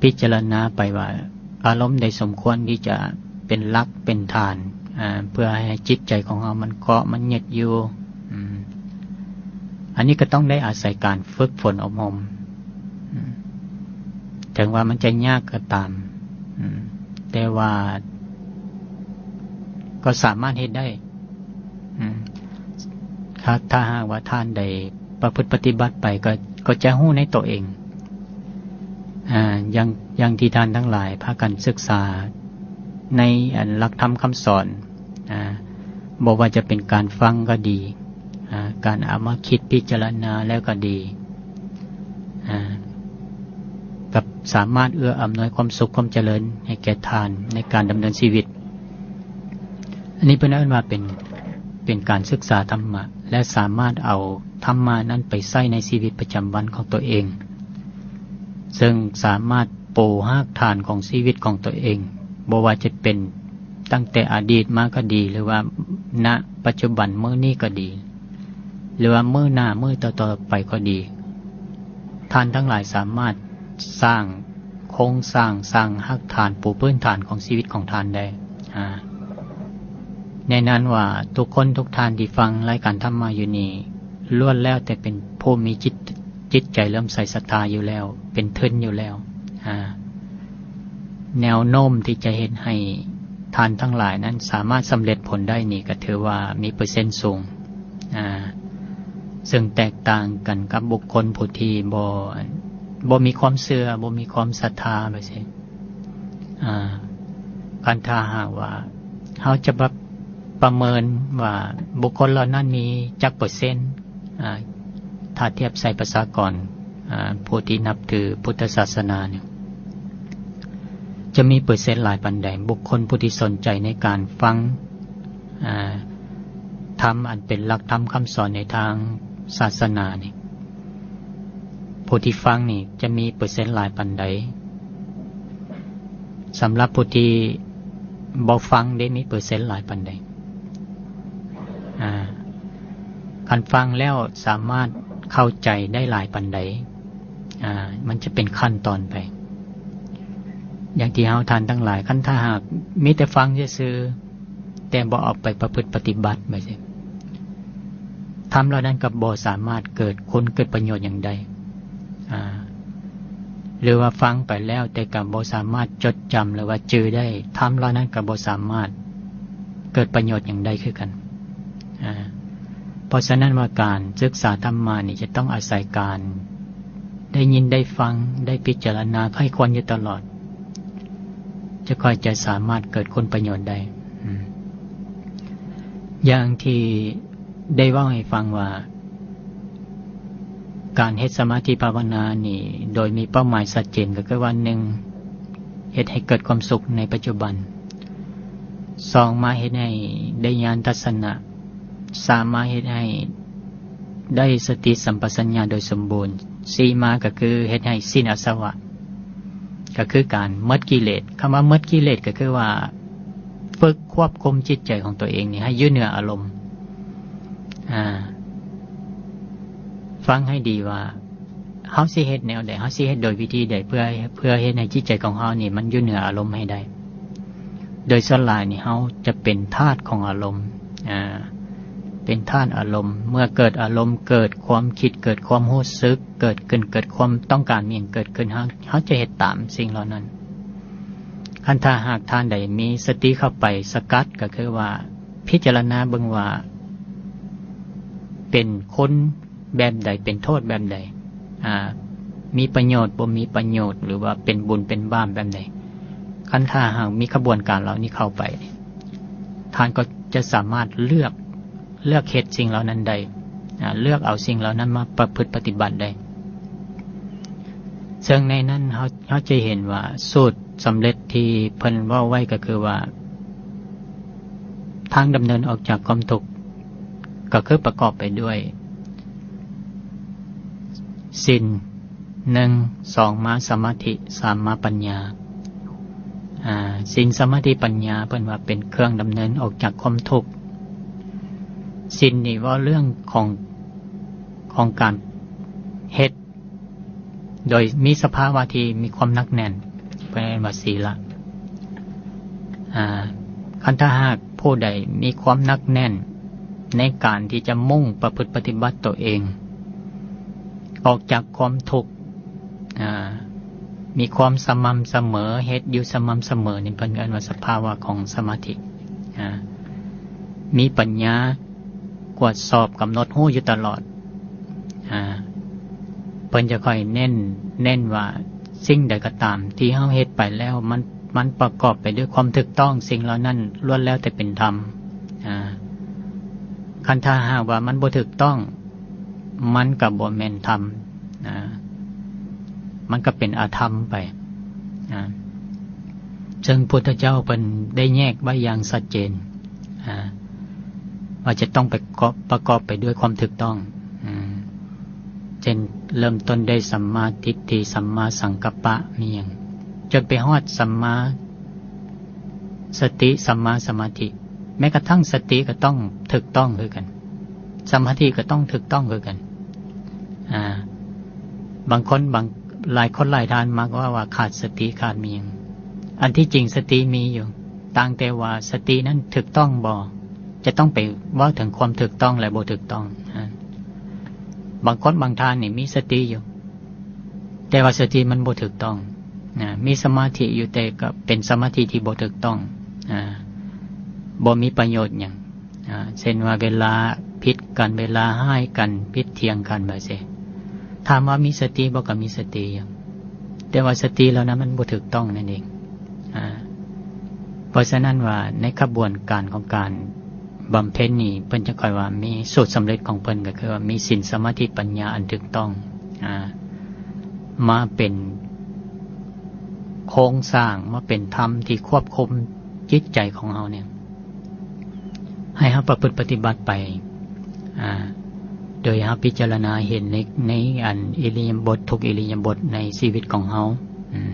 ພິຈາລະນາໄປວ່າ ອາລົມໃດສົມຄວນທີ່ຈະເປັນຫຼັກເປັນຖານ ອາ ເພື່ອໃຫ້ຈິດໃຈຂອງເຮົາມັນເກາະມັນຍຶດຢູ່ ອືມ ອັນນີ້ກໍຕ້ອງໄດ້ອາໄສການຝຶກຝົນອົບຮົມ ອືມ ເຖິງວ່າມັນຈະຍາກກໍຕາມ ອືມ ແຕ່ວ່າກໍສາມາດເຮັດໄດ້ ອືມ ຖ້າ ຖ້າຫາກວ່າທ່ານໄດ້ປະພຶດປະຕິບັດໄປ ກໍ ກໍຈະຮູ້ໃນຕົວເອງ ອາ ຢ່າງ ຢ່າງທີ່ທ່ານທັງຫຼາຍພາກັນສຶກສາໃນ ອັນ ຫຼັກທຳຄຳສອນ ອາ ບໍ່ວ່າຈະເປັນການຟັງກໍດີ ອາ ການເອົາມາຄິດພິຈາລະນາແລ້ວກໍດີ ອາ ກັບສາມາດເອື້ອອຳນວຍຄວາມສຸກຄວາມຈະເລີນໃຫ້ແກ່ທ່ານໃນການດຳເນີນຊີວິດ. ອັນນີ້ເພິ່ນເອີ້ນວ່າເປັນ ເປັນການສຶກສາທຳມະ ແລະ ສາມາດເອົາທຳມະນັ້ນໄປໃຊ້ໃນຊີວິດປະຈຳວັນຂອງຕົວເອງ ເຊິ່ງສາມາດປູຮາກຖານຂອງຊີວິດຂອງຕົວເອງ ບໍ່ວ່າຈະເປັນຕັ້ງແຕ່ອະດີດມາກໍດີ ຫຼືວ່າ ນະ ປັດຈຸບັນ ມື້ນີ້ກໍດີ ຫຼືວ່າມື້ໜ້າ ມື້ຕໍ່ໆໄປກໍດີ ທ່ານທັງຫຼາຍສາມາດສ້າງໂຄງສ້າງ ສ້າງຮາກຖານ ປູພື້ນຖານຂອງຊີວິດຂອງທ່ານໄດ້ ອາ ແນ່ນອນວ່າທຸກຄົນທຸກທ່ານທີ່ຟັງລາຍການທຳມະຢູ່ນີ້ ລ້ວນແລ້ວແຕ່ເປັນຜູ້ມີຈິດ ຈິດໃຈເຫຼື້ອມໃສສັດທາຢູ່ແລ້ວ ເປັນທຶນຢູ່ແລ້ວ. ອາ ແນວໂນ້ມທີ່ຈະເຮັດໃຫ້ທ່ານທັງຫຼາຍນັ້ນສາມາດສຳເລັດຜົນໄດ້ນີ້ ກໍຖືວ່າມີເປີເຊັນສູງ. ອາ ເຊິ່ງແຕກຕ່າງກັນກັບບຸກຄົນຜູ້ທີ່ບໍ່ ບໍ່ມີຄວາມເຊື່ອ ບໍ່ມີຄວາມສັດທາ ແບບຊີ້. ອາ ຄັນຖ້າຫາກວ່າເຮົາຈະປະ ປະເມີນວ່າບຸກຄົນເຫຼົ່ານັ້ນມີຈັກເປີເຊັນ ອາ ຖ້າທຽບໃສ່ປະຊາກອນ ອາ ຜູ້ທີ່ນັບຖືພຸດທະສາສະໜານີ້ ຈະມີເປີເຊັນຫຼາຍປານໃດ ບຸກຄົນຜູ້ທີ່ສົນໃຈໃນການຟັງ ອາ ທຳອັນເປັນຫຼັກທຳຄຳສອນໃນທາງສາສະໜານີ້ ຜູ້ທີ່ຟັງນີ້ຈະມີເປີເຊັນຫຼາຍປານໃດ? ສຳລັບຜູ້ທີ່ບໍ່ຟັງເດ ມີເປີເຊັນຫຼາຍປານໃດ? ອາ ຄັນຟັງແລ້ວສາມາດເຂົ້າໃຈໄດ້ຫຼາຍປານໃດ? ອາ ມັນຈະເປັນຂັ້ນຕອນໄປ ຢ່າງທີ່ເຮົາທ່ານທັງຫຼາຍ ຄັນຖ້າຫາກມີແຕ່ຟັງຊື່ໆ ແຕ່ບໍ່ເອົາໄປປະພຶດປະຕິບັດ ແບບຊີ້ ທຳເຫຼົ່ານັ້ນກໍບໍ່ສາມາດເກີດຄຸນເກີດປະໂຫຍດຫຍັງໄດ້ ອາ ຫຼືວ່າຟັງໄປແລ້ວແຕ່ກໍບໍ່ສາມາດຈົດຈຳ ຫຼືວ່າຈື່ໄດ້ ທຳເຫຼົ່ານັ້ນກໍບໍ່ສາມາດເກີດປະໂຫຍດຫຍັງໄດ້ຄືກັນ. ອາ ເພາະສະນັ້ນວ່າການສຶກສາທຳມະນີ້ຈະຕ້ອງອາໄສການໄດ້ຍິນໄດ້ຟັງ ໄດ້ພິຈາລະນາໃຄ່ຄວນຢູ່ຕະຫຼອດ ຈະຄ່ອຍຈະສາມາດເກີດຄຸນປະໂຫຍດໄດ້. ອາ ຢ່າງທີ່ໄດ້ເວົ້າໃຫ້ຟັງວ່າ ການເຮັດສະມາທິພາວະນານີ້ ໂດຍມີເປົ້າໝາຍຊັດເຈນ ກໍຄືວ່າ ໜຶ່ງ ເຮັດໃຫ້ເກີດຄວາມສຸກໃນປັດຈຸບັນ, ສອງ ມາເຮັດໃຫ້ໄດ້ຍານທັດສະນະ, ສາມ ມາເຮັດໃຫ້ໄດ້ສະຕິສຳປະຊັນຍາໂດຍສົມບູນ, ສີ່ ມາກໍຄືເຮັດໃຫ້ສິ້ນອາສະວະ ກໍຄືການໝົດກິເລດ. ຄຳວ່າໝົດກິເລດກໍຄືວ່າຝຶກຄວບຄຸມຈິດໃຈຂອງຕົວເອງນີ້ໃຫ້ຢູ່ເໜືອອາລົມ. ອາ ຟັງໃຫ້ດີວ່າເຮົາຊິເຮັດແນວໃດ, ເຮົາຊິເຮັດໂດຍວິທີໃດ ເພື່ອ ເພື່ອເຮັດໃຫ້ຈິດໃຈຂອງເຮົານີ້ມັນຢູ່ເໜືອອາລົມໃຫ້ໄດ້. ໂດຍສ່ວນຫຼາຍນີ້ເຮົາຈະເປັນທາດຂອງອາລົມ, ອາ ເປັນທາດອາລົມ. ເມື່ອເກີດອາລົມ, ເກີດຄວາມຄິດ, ເກີດຄວາມຮູ້ສຶກ, ເກີດຂຶ້ນ, ເກີດຄວາມຕ້ອງການອີ່ຫຍັງເກີດຂຶ້ນ, ເຮົາ ເຮົາຈະເຮັດຕາມສິ່ງເຫຼົ່ານັ້ນ. ຄັນຖ້າຫາກທ່ານໃດມີສະຕິເຂົ້າໄປສະກັດ, ກໍຄືວ່າພິຈາລະນາເບິ່ງວ່າເປັນຄຸນແບບໃດ, ເປັນໂທດແບບໃດ, ອາ ມີປະໂຫຍດ, ບໍ່ມີປະໂຫຍດ, ຫຼືວ່າເປັນບຸນເປັນບາບແບບໃດ. ຄັນຖ້າຫາກມີຂະບວນການເຫຼົ່ານີ້ເຂົ້າໄປ, ທ່ານກໍຈະສາມາດເລືອກ ເລືອກເຮັດສິ່ງເຫຼົ່ານັ້ນໄດ້, ອາ ເລືອກເອົາສິ່ງເຫຼົ່ານັ້ນມາປະພຶດປະຕິບັດໄດ້. ເຊິ່ງໃນນັ້ນເຮົາ ເຮົາຈະເຫັນວ່າສູດສຳເລັດທີ່ເພິ່ນເວົ້າໄວ້ກໍຄືວ່າ ທາງດຳເນີນອອກຈາກຄວາມທຸກກໍຄືປະກອບໄປດ້ວຍສິນ ໜຶ່ງ ສອງ ມາສະມາທິ ສາມ ມາປັນຍາ. ອາ ສິນ ສະມາທິ ປັນຍາ ເພິ່ນວ່າເປັນເຄື່ອງດຳເນີນອອກຈາກຄວາມທຸກ. ສິນນີ້ເວົ້າເລື່ອງຂອງ ຂອງການເຮັດໂດຍມີສະພາວະທີ່ມີຄວາມໜັກແໜ້ນ ເພິ່ນເອີ້ນວ່າສີລະ. ອາ ຄັນຖ້າຫາກຜູ້ໃດມີຄວາມໜັກແໜ້ນໃນການທີ່ຈະມຸ່ງປະພຶດປະຕິບັດຕົວເອງ ອອກຈາກຄວາມທຸກ ອາ ມີຄວາມສະໝ່ຳສະເໝີ ເຮັດຢູ່ສະໝ່ຳສະເໝີນີ້ ເພິ່ນເອີ້ນວ່າສະພາວະຂອງສະມາທິ. ອາ ມີປັນຍາ ກວດສອບກຳນົດຮູ້ຢູ່ຕະຫຼອດ. ອາ ເພິ່ນຈະຄ່ອຍເນັ້ນ ເນັ້ນວ່າສິ່ງໃດກໍຕາມທີ່ເຮົາເຮັດໄປແລ້ວ ມັນ ມັນປະກອບໄປດ້ວຍຄວາມຖືກຕ້ອງ, ສິ່ງເຫຼົ່ານັ້ນລ້ວນແລ້ວແຕ່ເປັນທຳ. ອາ ຄັນຖ້າຫາກວ່າມັນບໍ່ຖືກຕ້ອງ ມັນກໍບໍ່ແມ່ນທຳ, ອາ ມັນກໍເປັນອະທຳໄປ. ອາ ເຊິ່ງພຸດທະເຈົ້າເພິ່ນໄດ້ແຍກໄວ້ຢ່າງຊັດເຈນ ອາ ວ່າຈະຕ້ອງໄປເກາະ ປະກອບໄປດ້ວຍຄວາມຖືກຕ້ອງ. ອາ ເຊັ່ນ ເລີ່ມຕົ້ນດ້ວຍສຳມາທິດຖິ, ສຳມາສັງກັບປະ ມີຫຍັງ ຈົນໄປຮອດສຳມາສະຕິ, ສຳມາສະມາທິ. ແມ້ກະທັ່ງສະຕິກໍຕ້ອງຖືກຕ້ອງຄືກັນ, ສະມາທິກໍຕ້ອງຖືກຕ້ອງຄືກັນ. ອາ ບາງຄົນ ບາງ ຫຼາຍຄົນຫຼາຍທ່ານມັກເວົ້າວ່າຂາດສະຕິ ຂາດມີຫຍັງ. ອັນທີ່ຈິງສະຕິມີຢູ່, ຕ່າງແຕ່ວ່າສະຕິນັ້ນຖືກຕ້ອງບໍ່? ຈະຕ້ອງໄປເວົ້າເຖິງຄວາມຖືກຕ້ອງ ແລະ ບໍ່ຖືກຕ້ອງ. ອາ ບາງຄົນບາງທ່ານນີ້ມີສະຕິຢູ່ ແຕ່ວ່າສະຕິມັນບໍ່ຖືກຕ້ອງ. ອາ ມີສະມາທິຢູ່ ແຕ່ກໍເປັນສະມາທິທີ່ບໍ່ຖືກຕ້ອງ. ອາ ບໍ່ມີປະໂຫຍດຫຍັງ. ອາ ເຊັ່ນວ່າເວລາຜິດກັນ ເວລາຮ້າຍກັນ ຜິດຖຽງກັນແບບຊີ້ ຖາມວ່າມີສະຕິບໍ່? ກໍມີສະຕິຢູ່ ແຕ່ວ່າສະຕິເຫຼົ່ານັ້ນມັນບໍ່ຖືກຕ້ອງນັ້ນເອງ. ອາ ເພາະສະນັ້ນວ່າໃນຂະບວນການຂອງການບຳເພັນນີ້ ເພິ່ນຈະຄ່ອຍວ່າມີສູດສຳເລັດຂອງເພິ່ນ ກໍຄືວ່າມີສິນ ສະມາທິ ປັນຍາອັນຖືກຕ້ອງ ອາ ມາເປັນໂຄງສ້າງ ມາເປັນທຳທີ່ຄວບຄຸມຈິດໃຈຂອງເຮົານີ້ ໃຫ້ເຮົາປະພຶດປະຕິບັດໄປ ອາ ໂດຍເຮົາພິຈາລະນາເຫັນໃນ ໃນອັນອິລິຍາບົດ ທຸກອິລິຍາບົດໃນຊີວິດຂອງເຮົາ. ອາ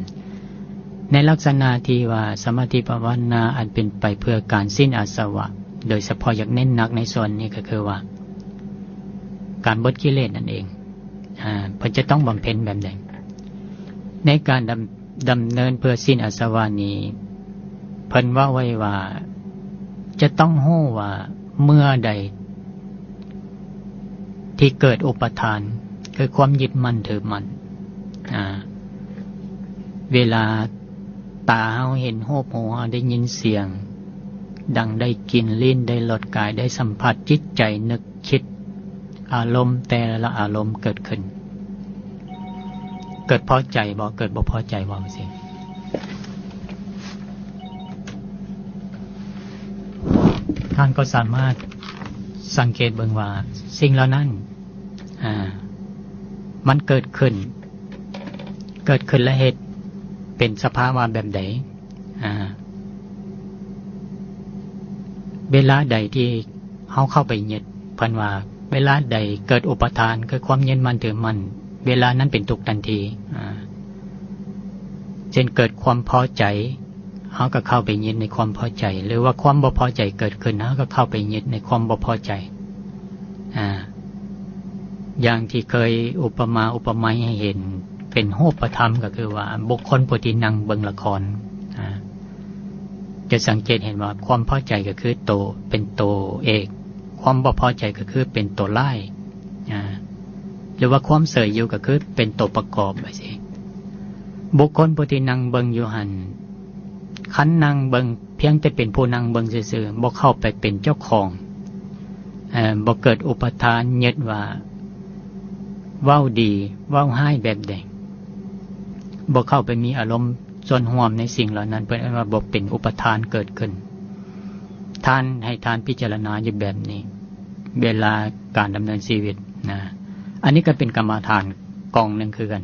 ໃນລັກສະນະທີ່ວ່າສະມາທິພາວະນາອັນເປັນໄປເພື່ອການສິ້ນອາສະວະ ໂດຍສະເພາະຢາກເນັ້ນໜັກໃນສ່ວນນີ້ກໍຄືວ່າການເບິດກິເລດນັ້ນເອງ. ອາ ເພິ່ນຈະຕ້ອງບຳເພັນແບບໃດ? ໃນການດຳ ດຳເນີນເພື່ອສິ້ນອາສະວະນີ້ ເພິ່ນເວົ້າໄວ້ວ່າ ຈະຕ້ອງຮູ້ວ່າເມື່ອໃດທີ່ເກີດອຸປະທານ ຄືຄວາມຍຶດໝັ້ນຖືໝັ້ນ ອາ ເວລາຕາເຮົາເຫັນຮູບ ຫູເຮົາໄດ້ຍິນສຽງ ດັງໄດ້ກິ່ນ ລີ້ນໄດ້ລົດ ກາຍໄດ້ສຳຜັດ ຈິດໃຈນຶກຄິດ ອາລົມແຕ່ລະອາລົມເກີດຂຶ້ນ ເກີດພໍໃຈບໍ່? ເກີດບໍ່ພໍໃຈບໍ່? ຈັ່ງຊີ້ ທ່ານກໍສາມາດສັງເກດເບິ່ງວ່າສິ່ງເຫຼົ່ານັ້ນ ອາ ມັນເກີດຂຶ້ນ ເກີດຂຶ້ນແລ້ວເຮັດເປັນສະພາວະແບບໃດ? ອາ ເວລາໃດທີ່ເຮົາເຂົ້າໄປຍຶດ ເພິ່ນວ່າເວລາໃດເກີດອຸປະທານ ຄືຄວາມຍຶດໝັ້ນຖືໝັ້ນ ເວລານັ້ນເປັນທຸກທັນທີ. ອາ ເຊັ່ນເກີດຄວາມພໍໃຈ ເຮົາກໍເຂົ້າໄປຍຶດໃນຄວາມພໍໃຈ ຫຼືວ່າຄວາມບໍ່ພໍໃຈເກີດຂຶ້ນ ເຮົາກໍເຂົ້າໄປຍຶດໃນຄວາມບໍ່ພໍໃຈ. ອາ ຢ່າງທີ່ເຄີຍອຸປະມາອຸປະໄມໃຫ້ເຫັນເປັນຮູບປະທຳ ກໍຄືວ່າບຸກຄົນຜູ້ທີ່ນັ່ງເບິ່ງລະຄອນ ອາ ຈະສັງເກດເຫັນວ່າຄວາມພໍໃຈກໍຄືໂຕ ເປັນໂຕເອກ ຄວາມບໍ່ພໍໃຈກໍຄືເປັນໂຕຮ້າຍ ອາ ຫຼືວ່າຄວາມເສີຍຢູ່ກໍຄືເປັນໂຕປະກອບ ຈັ່ງຊີ້. ບຸກຄົນຜູ້ທີ່ນັ່ງເບິ່ງຢູ່ຫັ້ນ ຄັນນັ່ງເບິ່ງ ພຽງແຕ່ເປັນຜູ້ນັ່ງເບິ່ງຊື່ໆ ບໍ່ເຂົ້າໄປເປັນເຈົ້າຂອງ ເອີ ບໍ່ເກີດອຸປະທານຍຶດວ່າເວົ້າດີເວົ້າຮ້າຍແບບໃດ ບໍ່ເຂົ້າໄປມີອາລົມສ່ວນຮ່ວມໃນສິ່ງເຫຼົ່ານັ້ນ ເພິ່ນເອີ້ນວ່າບໍ່ເປັນອຸປະທານເກີດຂຶ້ນ. ທ່ານ ໃຫ້ທ່ານພິຈາລະນາຢູ່ແບບນີ້ ເວລາການດຳເນີນຊີວິດນະ. ອັນນີ້ກໍເປັນກຳມະຖານກອງໜຶ່ງຄືກັນ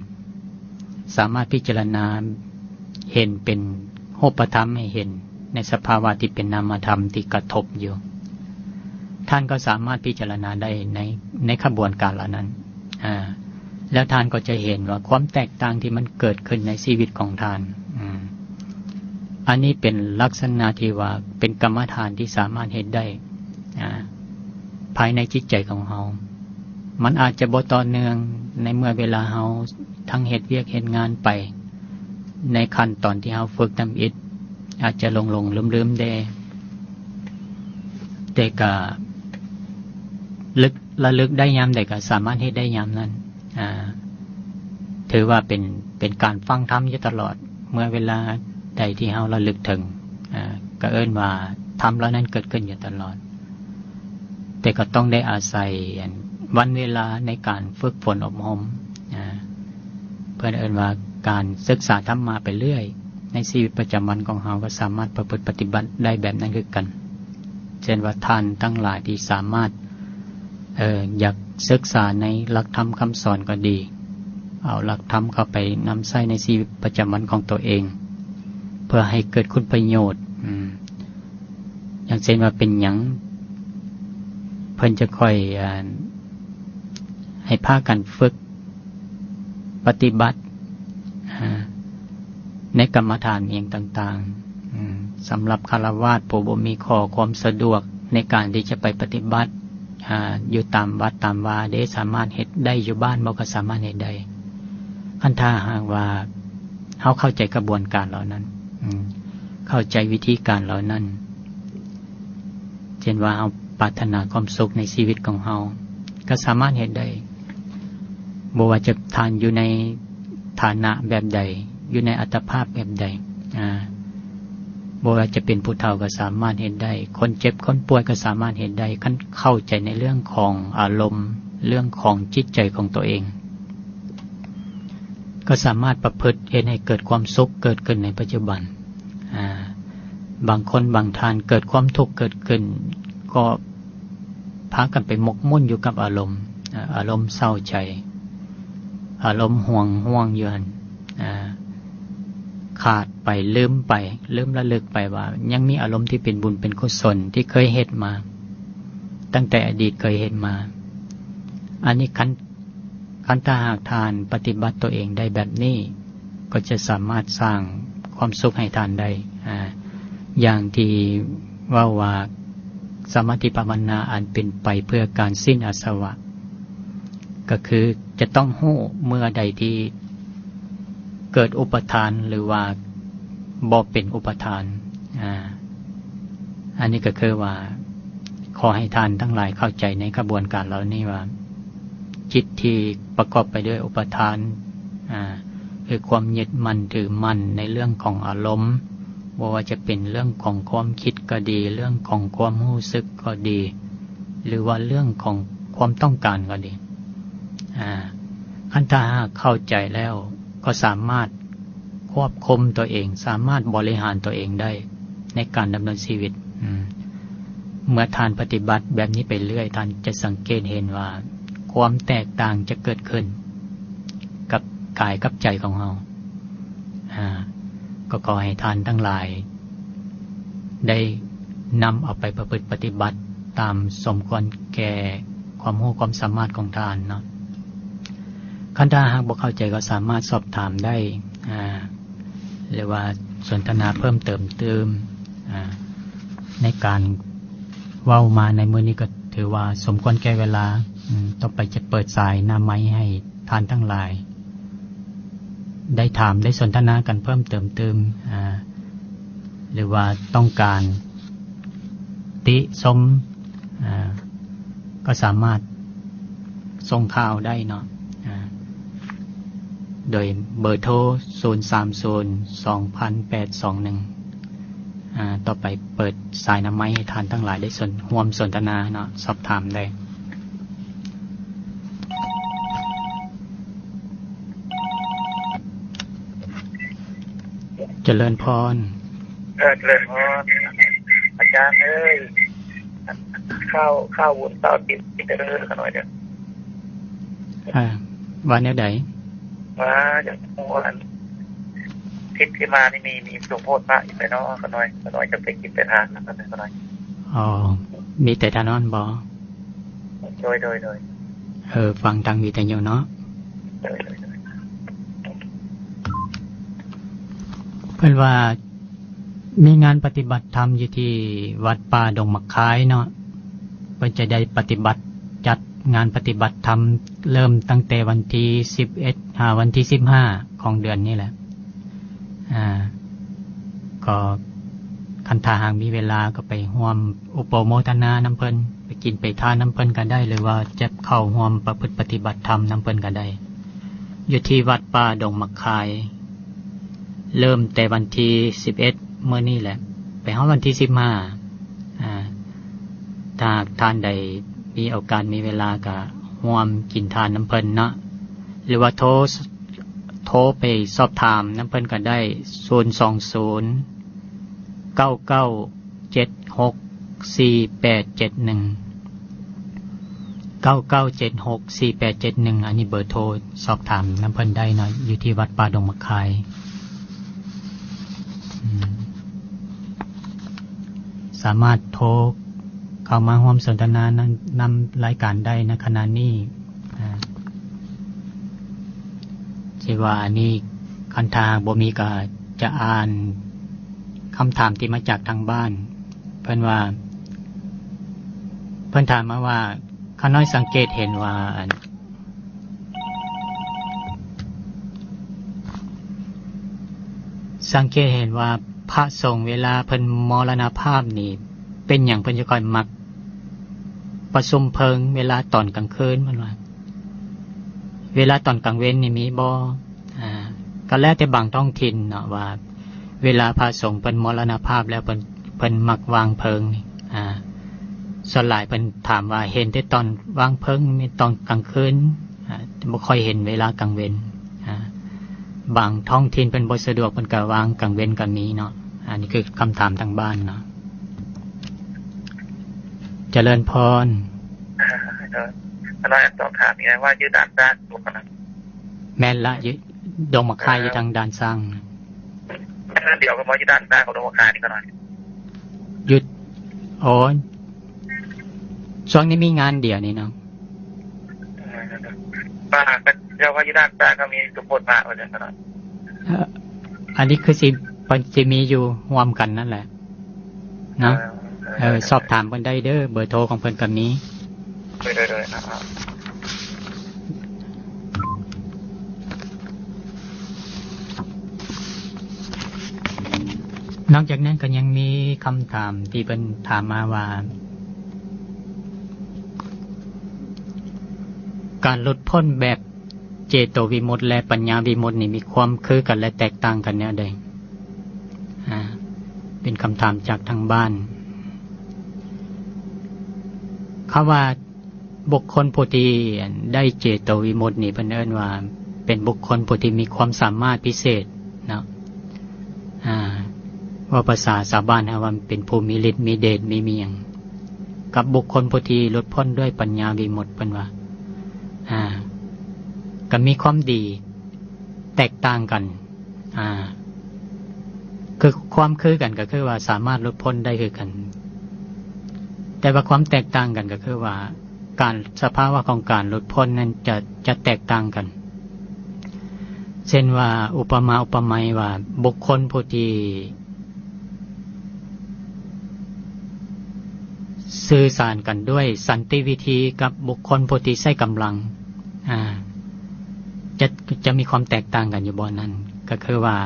ສາມາດພິຈາລະນາເຫັນເປັນຮູບປະທຳ ໃຫ້ເຫັນໃນສະພາວະທີ່ເປັນນາມະທຳທີ່ກະທົບຢູ່. ທ່ານກໍສາມາດພິຈາລະນາໄດ້ໃນ ໃນຂະບວນການເຫຼົ່ານັ້ນ ອາ ແລ້ວທ່ານກໍຈະເຫັນວ່າຄວາມແຕກຕ່າງທີ່ມັນເກີດຂຶ້ນໃນຊີວິດຂອງທ່ານ. ອາ ອັນນີ້ເປັນລັກສະນະທີ່ວ່າເປັນກຳມະຖານທີ່ສາມາດເຮັດໄດ້ ອາ ພາຍໃນຈິດໃຈຂອງເຮົາ. ມັນອາດຈະບໍ່ຕໍ່ເນື່ອງໃນເມື່ອເວລາເຮົາທັງເຮັດວຽກເຮັດງານໄປ ໃນຂັ້ນຕອນທີ່ເຮົາຝຶກທຳອິດ ອາດຈະຫຼົງໆລືມໆແດ່ ແຕ່ກະລຶກ ລະລຶກໄດ້ຍາມໃດກໍສາມາດເຮັດໄດ້ຍາມນັ້ນ. ອາ ຖືວ່າເປັນ ເປັນການຟັງທຳຢູ່ຕະຫຼອດ ເມື່ອເວລາໃດທີ່ເຮົາລະລຶກເຖິງ ອາ ກໍເອີ້ນວ່າທຳເຫຼົ່ານັ້ນເກີດຂຶ້ນຢູ່ຕະຫຼອດ. ແຕ່ກໍຕ້ອງໄດ້ອາໄສ ອັນ ວັນເວລາໃນການຝຶກຝົນອົບຮົມ ອາ ເພິ່ນເອີ້ນວ່າການສຶກສາທຳມະໄປເລື້ອຍ ໃນຊີວິດປະຈຳວັນຂອງເຮົາກໍສາມາດປະພຶດປະຕິບັດໄດ້ແບບນັ້ນຄືກັນ. ເຊັ່ນວ່າທ່ານທັງຫຼາຍທີ່ສາມາດ ເອີ ຢາກສຶກສາໃນຫຼັກທຳຄຳສອນກໍດີ ເອົາຫຼັກທຳເຂົ້າໄປນຳໃຊ້ໃນຊີວິດປະຈຳວັນຂອງຕົວເອງ ເພື່ອໃຫ້ເກີດຄຸນປະໂຫຍດ ອາ ຢ່າງເຊັ່ນວ່າເປັນຫຍັງ ເພິ່ນຈະຄ່ອຍ ອາ ໃຫ້ພາກັນຝຶກປະຕິບັດ ອາ ໃນກຳມະຖານອີ່ຫຍັງຕ່າງໆ. ອາ ສຳລັບຄາລະວາດຜູ້ບໍ່ມີຂໍ້ຄວາມສະດວກໃນການທີ່ຈະໄປປະຕິບັດ ອາ ຢູ່ຕາມວັດຕາມວາເດ ສາມາດເຮັດໄດ້ຢູ່ບ້ານບໍ່? ກໍສາມາດເຮັດໄດ້ ຄັນຖ້າຫາກວ່າເຮົາເຂົ້າໃຈກະບວນການເຫຼົ່ານັ້ນ ອາ ເຂົ້າໃຈວິທີການເຫຼົ່ານັ້ນ. ເຊັ່ນວ່າເຮົາປາດຖະໜາຄວາມສຸກໃນຊີວິດຂອງເຮົາ ກໍສາມາດເຮັດໄດ້. ບໍ່ວ່າຈະທ່ານຢູ່ໃນຖານະແບບໃດ, ຢູ່ໃນອັດຕະພາບແບບໃດ, ອາ, ບໍ່ວ່າຈະເປັນຜູ້ເຖົ້າກໍສາມາດເຮັດໄດ້, ຄົນເຈັບຄົນປ່ວຍກໍສາມາດເຮັດໄດ້, ຄັນເຂົ້າໃຈໃນເລື່ອງຂອງອາລົມ, ເລື່ອງຂອງຈິດໃຈຂອງຕົວເອງ, ກໍສາມາດປະພຶດເຮັດໃຫ້ເກີດຄວາມສຸກເກີດຂຶ້ນໃນປັດຈຸບັນ. ອາ, ບາງຄົນບາງທ່ານເກີດຄວາມທຸກເກີດຂຶ້ນ ກໍພາກັນໄປໝົກໝຸ່ນຢູ່ກັບອາລົມ, ອາ, ອາລົມເສົ້າໃຈ, ອາລົມຫວງຫ່ວງຢູ່ຫັ້ນ, ອາ, ຂາດໄປ, ລືມໄປ, ລືມລະລຶກໄປວ່າຍັງມີອາລົມທີ່ເປັນບຸນເປັນກຸສົນທີ່ເຄີຍເຮັດມາ, ຕັ້ງແຕ່ອະດີດເຄີຍເຮັດມາ. ອັນນີ້ຄັນ ຄັນຖ້າຫາກທ່ານປະຕິບັດຕົວເອງໄດ້ແບບນີ້ ກໍຈະສາມາດສ້າງຄວາມສຸກໃຫ້ທ່ານໄດ້. ອາ, ຢ່າງທີ່ເວົ້າວ່າ ສະມາທິພາວະນາອັນເປັນໄປເພື່ອການສິ້ນອາສະວະ, ກໍຄືຈະຕ້ອງຮູ້ເມື່ອໃດທີ່ເກີດອຸປະທານ ຫຼືວ່າບໍ່ເປັນອຸປະທານ. ອາ, ອັນນີ້ກໍຄືວ່າ ຂໍໃຫ້ທ່ານທັງຫຼາຍເຂົ້າໃຈໃນຂະບວນການເຫຼົ່ານີ້ວ່າ ຈິດທີ່ປະກອບໄປດ້ວຍອຸປະທານ, ອາ, ຄືຄວາມຍຶດໝັ້ນຖືໝັ້ນໃນເລື່ອງຂອງອາລົມ, ບໍ່ວ່າຈະເປັນເລື່ອງຂອງຄວາມຄິດກໍດີ, ເລື່ອງຂອງຄວາມຮູ້ສຶກກໍດີ, ຫຼືວ່າເລື່ອງຂອງຄວາມຕ້ອງການກໍດີ, ອາ, ຄັນຖ້າຫາກເຂົ້າໃຈແລ້ວ ກໍສາມາດຄວບຄຸມຕົວເອງ, ສາມາດບໍລິຫານຕົວເອງໄດ້ໃນການດຳເນີນຊີວິດ. ອາ, ເມື່ອທ່ານປະຕິບັດແບບນີ້ໄປເລື້ອຍ, ທ່ານຈະສັງເກດເຫັນວ່າຄວາມແຕກຕ່າງຈະເກີດຂຶ້ນກັບກາຍກັບໃຈຂອງເຮົາ. ອາ, ກໍຂໍໃຫ້ທ່ານທັງຫຼາຍໄດ້ນຳເອົາໄປປະພຶດປະຕິບັດຕາມສົມຄວນແກ່ຄວາມຮູ້ຄວາມສາມາດຂອງທ່ານເນາະ. ຄັນຖ້າຫາກບໍ່ເຂົ້າໃຈກໍສາມາດສອບຖາມໄດ້, ອາ, ຫຼືວ່າສົນທະນາເພີ່ມເຕີມຕື່ມ, ອາ, ໃນການເວົ້າມາໃນມື້ນີ້ກໍຖືວ່າສົມຄວນແກ່ເວລາ. ອາ, ຕໍ່ໄປຈະເປີດສາຍໜ້າໄມໃຫ້ທ່ານທັງຫຼາຍ ໄດ້ຖາມໄດ້ສົນທະນາກັນເພີ່ມເຕີມຕື່ມ, ອາ, ຫຼືວ່າຕ້ອງການຕິຊົມ, ອາ, ກໍສາມາດສົ່ງຂ່າວໄດ້ເນາະ, ອາ, ໂດຍເບີໂທ ສູນສາມສູນ ສອງພັນແປດສອງໜຶ່ງ. ອາ, ຕໍ່ໄປເປີດສາຍໜ້າໄມໃຫ້ທ່ານທັງຫຼາຍໄດ້ສົນ, ຮ່ວມສົນທະນາເນາະ, ສອບຖາມໄດ້. ຈະເລີນພອນ. ເອີ ຈະເລີນພອນ ອາຈານເອີຍ, ຂ່າວ, ຂ່າວບຸນເສົາອາທິດເດີ ຂ້ານ້ອຍເດີ. ອາ, ວ່າແນວໃດ? ວ່າຢາກຮູ້ອັນ ທິດທີ່ມານີ້ມີ, ມີສົມໂພດພະຢູ່ໄສເນາະ ຂ້ານ້ອຍ? ຂ້ານ້ອຍຈະໄປກິນໄປທານນຳເພິ່ນ ຂ້ານ້ອຍ. ອໍ, ມີແຕ່ທ່ານນັ້ນບໍ? ໂດຍ, ໂດຍ, ໂດຍ. ເອີ, ຟັງທາງວິທະຍຸເນາະ. ໂດຍ, ໂດຍ, ໂດຍ. ເພິ່ນວ່າ ມີງານປະຕິບັດທຳຢູ່ທີ່ວັດປ່າດົງໝາກຄາຍເນາະ, ເພິ່ນຈະໄດ້ປະຕິບັດ, ຈັດງານປະຕິບັດທຳເລີ່ມຕັ້ງແຕ່ວັນທີສິບເອັດ ຫາວັນທີສິບຫ້າຂອງເດືອນນີ້ແຫຼະ. ອາ, ກໍຄັນຖ້າຫາກມີເວລາກໍໄປຮ່ວມອະນຸໂມທະນານຳເພິ່ນ, ໄປກິນໄປທານນຳເພິ່ນກໍໄດ້, ຫຼືວ່າຈະເຂົ້າຮ່ວມປະພຶດປະຕິບັດທຳນຳເພິ່ນກໍໄດ້. ຢູ່ທີ່ວັດປ່າດົງໝາກຄາຍ ເລີ່ມແຕ່ວັນທີສິບເອັດ ມື້ນີ້ແຫຼະ ໄປຮອດວັນທີສິບຫ້າ. ອາ, ຖ້າຫາກທ່ານໃດມີໂອກາດມີເວລາກໍຮ່ວມກິນທານນຳເພິ່ນເນາະ ຫຼືວ່າໂທ, ໂທໄປສອບຖາມນຳເພິ່ນກໍໄດ້ ສູນສອງສູນ ເກົ້າເກົ້າ ເຈັດຫົກສີ່ແປດເຈັດໜຶ່ງ ເກົ້າເກົ້າເຈັດຫົກສີ່ແປດເຈັດໜຶ່ງ. ອັນນີ້ເບີໂທ ສອບຖາມນຳເພິ່ນໄດ້ເນາະ, ຢູ່ທີ່ວັດປ່າດົງໝາກຄາຍ. ອືມ, ສາມາດໂທເຂົ້າມາຮ່ວມສົນທະນານຳ, ນຳລາຍການໄດ້ໃນຂະນະນີ້. ອາ, ຊິວ່າອັນນີ້ ຄັນຖ້າຫາກບໍ່ມີກໍຈະອ່ານຄຳຖາມທີ່ມາຈາກທາງບ້ານ. ເພິ່ນວ່າ, ເພິ່ນຖາມມາວ່າ ຂ້ານ້ອຍສັງເກດເຫັນວ່າ ອັນ, ສັງເກດເຫັນວ່າພະສົງເວລາເພິ່ນມໍລະນະພາບນີ້ ເປັນຫຍັງເພິ່ນຈະຄ່ອຍມັກປະຊຸມເພີງເວລາຕອນກາງຄືນ ເພິ່ນວ່າ ເວລາຕອນກາງເວັນນີ້ມີບໍ່? ອ່າ ກໍແລ້ວແຕ່ບາງທ້ອງຖິ່ນເນາະ ວ່າເວລາພະສົງເພິ່ນມໍລະນະພາບແລ້ວ ເພິ່ນ ເພິ່ນມັກວາງເພີງນີ້ ອ່າ ສ່ວນຫຼາຍເພິ່ນຖາມວ່າເຫັນແຕ່ຕອນວາງເພີງ ມີຕອນກາງຄືນ ອ່າ ບໍ່ຄ່ອຍເຫັນເວລາກາງເວັນ ອ່າ ບາງທ້ອງຖິ່ນເພິ່ນບໍ່ສະດວກ ເພິ່ນກໍວາງກາງເວັນກໍມີເນາະ. ອັນນີ້ຄືຄຳຖາມທາງບ້ານເນາະ. ຈະເລີນພອນ. ເອີ ຂ້ານ້ອຍສອບຖາມອີກວ່າຢູ່ດ່ານຊ້າງບໍ່? ແມ່ນລະ ຢູ່ດົງໝາກຄາຍ ເອີ ຢູ່ທາງດ່ານຊ້າງ. ງານດຽວກັນບໍ່ ຢູ່ດ່ານຊ້າງກັບດົງໝາກຄາຍນີ້ ຂ້ານ້ອຍ? ຢູ່ ໂອ້ ຊ່ວງນີ້ມີງານດຽວນີ້ເນາະ. ເອີ ວ່າເຈົ້າວ່າຢູ່ດ່ານຊ້າງກໍມີທຸກຄົນມາວ່າຊັ້ນເນາະ. ເອີ ອັນນີ້ຄືຊິ ເພິ່ນຊິມີຢູ່ຮ່ວມກັນນັ້ນແຫຼະເນາະ. ເອີ ເອີ ເອີ ສອບຖາມເພິ່ນໄດ້ເດີ ເບີໂທຂອງເພິ່ນກໍມີ. ໂດຍ ໂດຍ ໂດຍ ອ່າ ອ່າ ນອກຈາກນັ້ນກໍຍັງມີຄຳຖາມທີ່ເພິ່ນຖາມມາວ່າ ການຫຼຸດພົ້ນແບບເຈໂຕວິມຸດ ແລະ ປັນຍາວິມຸດນີ້ ມີຄວາມຄືກັນ ແລະ ແຕກຕ່າງກັນແນວໃດ? ອ່າ ເປັນຄຳຖາມຈາກທາງບ້ານ. ຄຳວ່າ ບຸກຄົນຜູ້ທີ່ໄດ້ເຈໂຕວິມຸດນີ້ ເພິ່ນເອີ້ນວ່າເປັນບຸກຄົນຜູ້ທີ່ມີຄວາມສາມາດພິເສດເນາະ. ອ່າ ເວົ້າພາສາຊາວບ້ານເຮົາວ່າເປັນຜູ້ມີລິດມີເດດ ມີ ມີຫຍັງ. ກັບບຸກຄົນຜູ້ທີ່ຫຼຸດພົ້ນດ້ວຍປັນຍາວິມຸດ ເພິ່ນວ່າ ອ່າ ກໍມີຄວາມດີແຕກຕ່າງກັນ. ອ່າ ຄືຄວາມຄືກັນກໍຄືວ່າສາມາດຫຼຸດພົ້ນໄດ້ຄືກັນ, ແຕ່ວ່າຄວາມແຕກຕ່າງກັນກໍຄືວ່າ ການ ສະພາວະຂອງການຫຼຸດພົ້ນນັ້ນຈະ ຈະແຕກຕ່າງກັນ. ເຊັ່ນວ່າ ອຸປະມາອຸປະໄມວ່າ ບຸກຄົນຜູ້ທີ່ສື່ສານກັນດ້ວຍສັນຕິວິທີກັບບຸກຄົນຜູ້ທີ່ໃຊ້ກຳລັງ ອ່າ ຈະ ຈະມີຄວາມແຕກຕ່າງກັນຢູ່ບ່ອນນັ້ນ. ກໍຄືວ່າ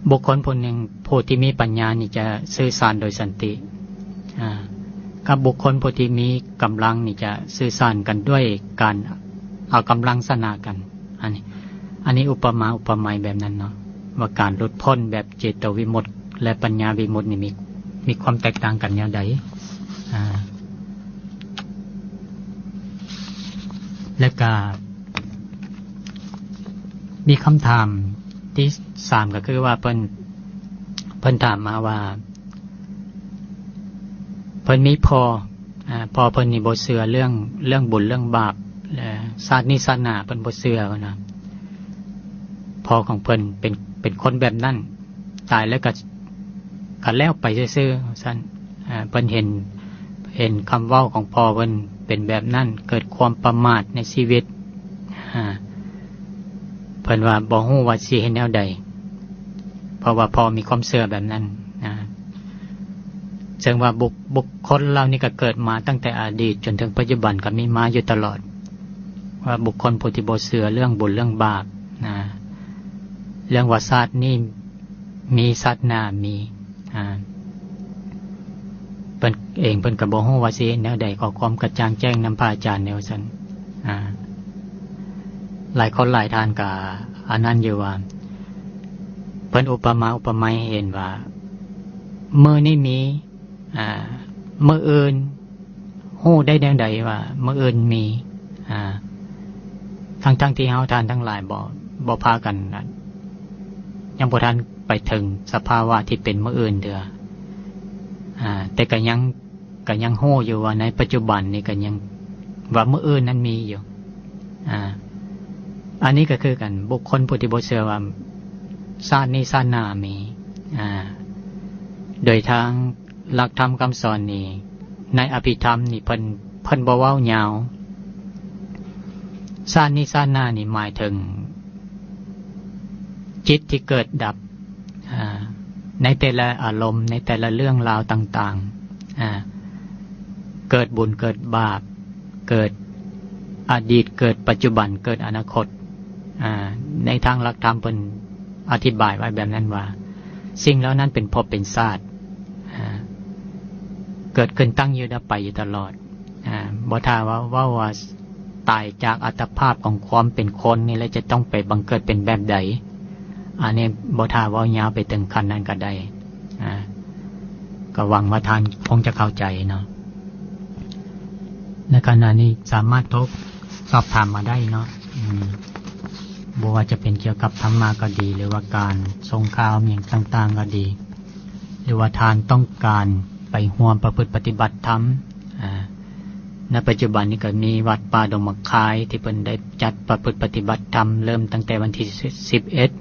ບຸກຄົນຜູ້ໜຶ່ງ ຜູ້ທີ່ມີປັນຍານີ້ຈະສື່ສານໂດຍສັນຕິ ອ່າ ກັບບຸກຄົນຜູ້ທີ່ມີກຳລັງນີ້ຈະສື່ສານກັນດ້ວຍການເອົາກຳລັງຊະນະກັນ. ອັນນີ້ ອັນນີ້ອຸປະມາອຸປະໄມແບບນັ້ນເນາະ ວ່າການຫຼຸດພົ້ນແບບເຈໂຕວິມຸດ ແລະ ປັນຍາວິມຸດນີ້ມີ ມີຄວາມແຕກຕ່າງກັນແນວໃດ? ອ່າ ແລ້ວກະມີຄຳຖາມທີສາມ ກໍຄືວ່າເພິ່ນ ເພິ່ນຖາມມາວ່າ ເພິ່ນມີພໍ່ ອ່າ ພໍ່ເພິ່ນນີ້ບໍ່ເຊື່ອເລື່ອງ ເລື່ອງບຸນເລື່ອງບາບ ແລະ ຊາດນີ້ຊາດໜ້າເພິ່ນບໍ່ເຊື່ອ ເພິ່ນວ່າ ພໍ່ຂອງເພິ່ນເປັນ ເປັນຄົນແບບນັ້ນ ຕາຍແລ້ວກໍ ກໍແລ້ວໄປຊື່ໆ ວ່າຊັ້ນ. ອ່າ ເພິ່ນເຫັນ ເຫັນຄຳເວົ້າຂອງພໍ່ເພິ່ນເປັນແບບນັ້ນ ເກີດຄວາມປະໝາດໃນຊີວິດ. ອ່າ ເພິ່ນວ່າບໍ່ຮູ້ວ່າຊິເຮັດແນວໃດ ເພາະວ່າພໍ່ມີຄວາມເຊື່ອແບບນັ້ນນະ. ເຊິ່ງວ່າບຸກ ບຸກຄົນເຫຼົ່ານີ້ກໍເກີດມາຕັ້ງແຕ່ອະດີດຈົນເຖິງປັດຈຸບັນ ກໍມີມາຢູ່ຕະຫຼອດ ວ່າບຸກຄົນຜູ້ທີ່ບໍ່ເຊື່ອເລື່ອງບຸນເລື່ອງບາບນະ ເລື່ອງວ່າຊາດນີ້ມີຊາດໜ້າມີ ອ່າ ເພິ່ນເອງເພິ່ນກໍບໍ່ຮູ້ວ່າຊິເຮັດແນວໃດ ຂໍຄວາມກະຈ່າງແຈ້ງນຳພະອາຈານແນວຊັ້ນ. ອ່າ ຫຼາຍຄົນຫຼາຍທ່ານກໍອັນນັ້ນຢູ່ວ່າ ເພິ່ນອຸປະມາອຸປະໄມໃຫ້ເຫັນວ່າ ມື້ນີ້ມີ ອ່າ ມື້ອື່ນຮູ້ໄດ້ແນວໃດວ່າມື້ອື່ນມີ? ອ່າ ທັງໆທີ່ເຮົາທ່ານທັງຫຼາຍບໍ່ ບໍ່ພາກັນ ຍັງບໍ່ທັນໄປເຖິງສະພາວະທີ່ເປັນມື້ອື່ນເທື່ອ. ອ່າ ແຕ່ກໍຍັງ ກໍຍັງຮູ້ຢູ່ວ່າໃນປັດຈຸບັນນີ້ກໍຍັງວ່າມື້ອື່ນນັ້ນມີຢູ່. ອ່າ ອັນນີ້ກໍຄືກັນ ບຸກຄົນຜູ້ທີ່ບໍ່ເຊື່ອວ່າຊາດນີ້ຊາດໜ້າມີ. ອ່າ ໂດຍທາງ ຫຼັກທຳຄຳສອນນີ້ ໃນອະພິທຳນີ້ເພິ່ນ ເພິ່ນບໍ່ເວົ້າຍາວ. ຊາດນີ້ຊາດໜ້ານີ້ໝາຍເຖິງຈິດທີ່ເກີດດັບ ອ່າ ໃນແຕ່ລະອາລົມ ໃນແຕ່ລະເລື່ອງລາວຕ່າງໆ ອ່າ ເກີດບຸນເກີດບາບ ເກີດອະດີດ ເກີດປັດຈຸບັນ ເກີດອະນາຄົດ. ອ່າ ໃນທາງຫຼັກທຳເພິ່ນອະທິບາຍໄວ້ແບບນັ້ນວ່າ ສິ່ງເຫຼົ່ານັ້ນເປັນພົບເປັນຊາດ. ອ່າ ເກີດຂຶ້ນຕັ້ງຢູ່ດັບໄປຢູ່ຕະຫຼອດ. ອາ ບໍ່ຖ້າວ່າເວົ້າວ່າຕາຍຈາກອັດຕະພາບຂອງຄວາມເປັນຄົນນີ້ແຫຼະ ຈະຕ້ອງໄປບັງເກີດເປັນແບບໃດ, ອັນນີ້ບໍ່ຖ້າເວົ້າຍາວໄປເຖິງຂັ້ນນັ້ນກໍໄດ້. ອາ ກໍຫວັງວ່າທ່ານຄົງຈະເຂົ້າໃຈເນາະ. ໃນຂະນະນີ້ສາມາດໂທສອບຖາມມາໄດ້ເນາະ. ອືມ ບໍ່ວ່າຈະເປັນກ່ຽວກັບທຳມະກໍດີ ຫຼືວ່າການສົ່ງຂ່າວຫຍັງຕ່າງໆກໍດີ ຫຼືວ່າທ່ານຕ້ອງການໄປຮ່ວມປະພຶດປະຕິບັດທຳ, ອາ ໃນປັດຈຸບັນນີ້ກໍມີວັດປ່າດົງໝາກຄາຍ ທີ່ເພິ່ນໄດ້ຈັດປະພຶດປະຕິບັດທຳ ເລີ່ມຕັ້ງແຕ່ວັນທີສິບເອັດ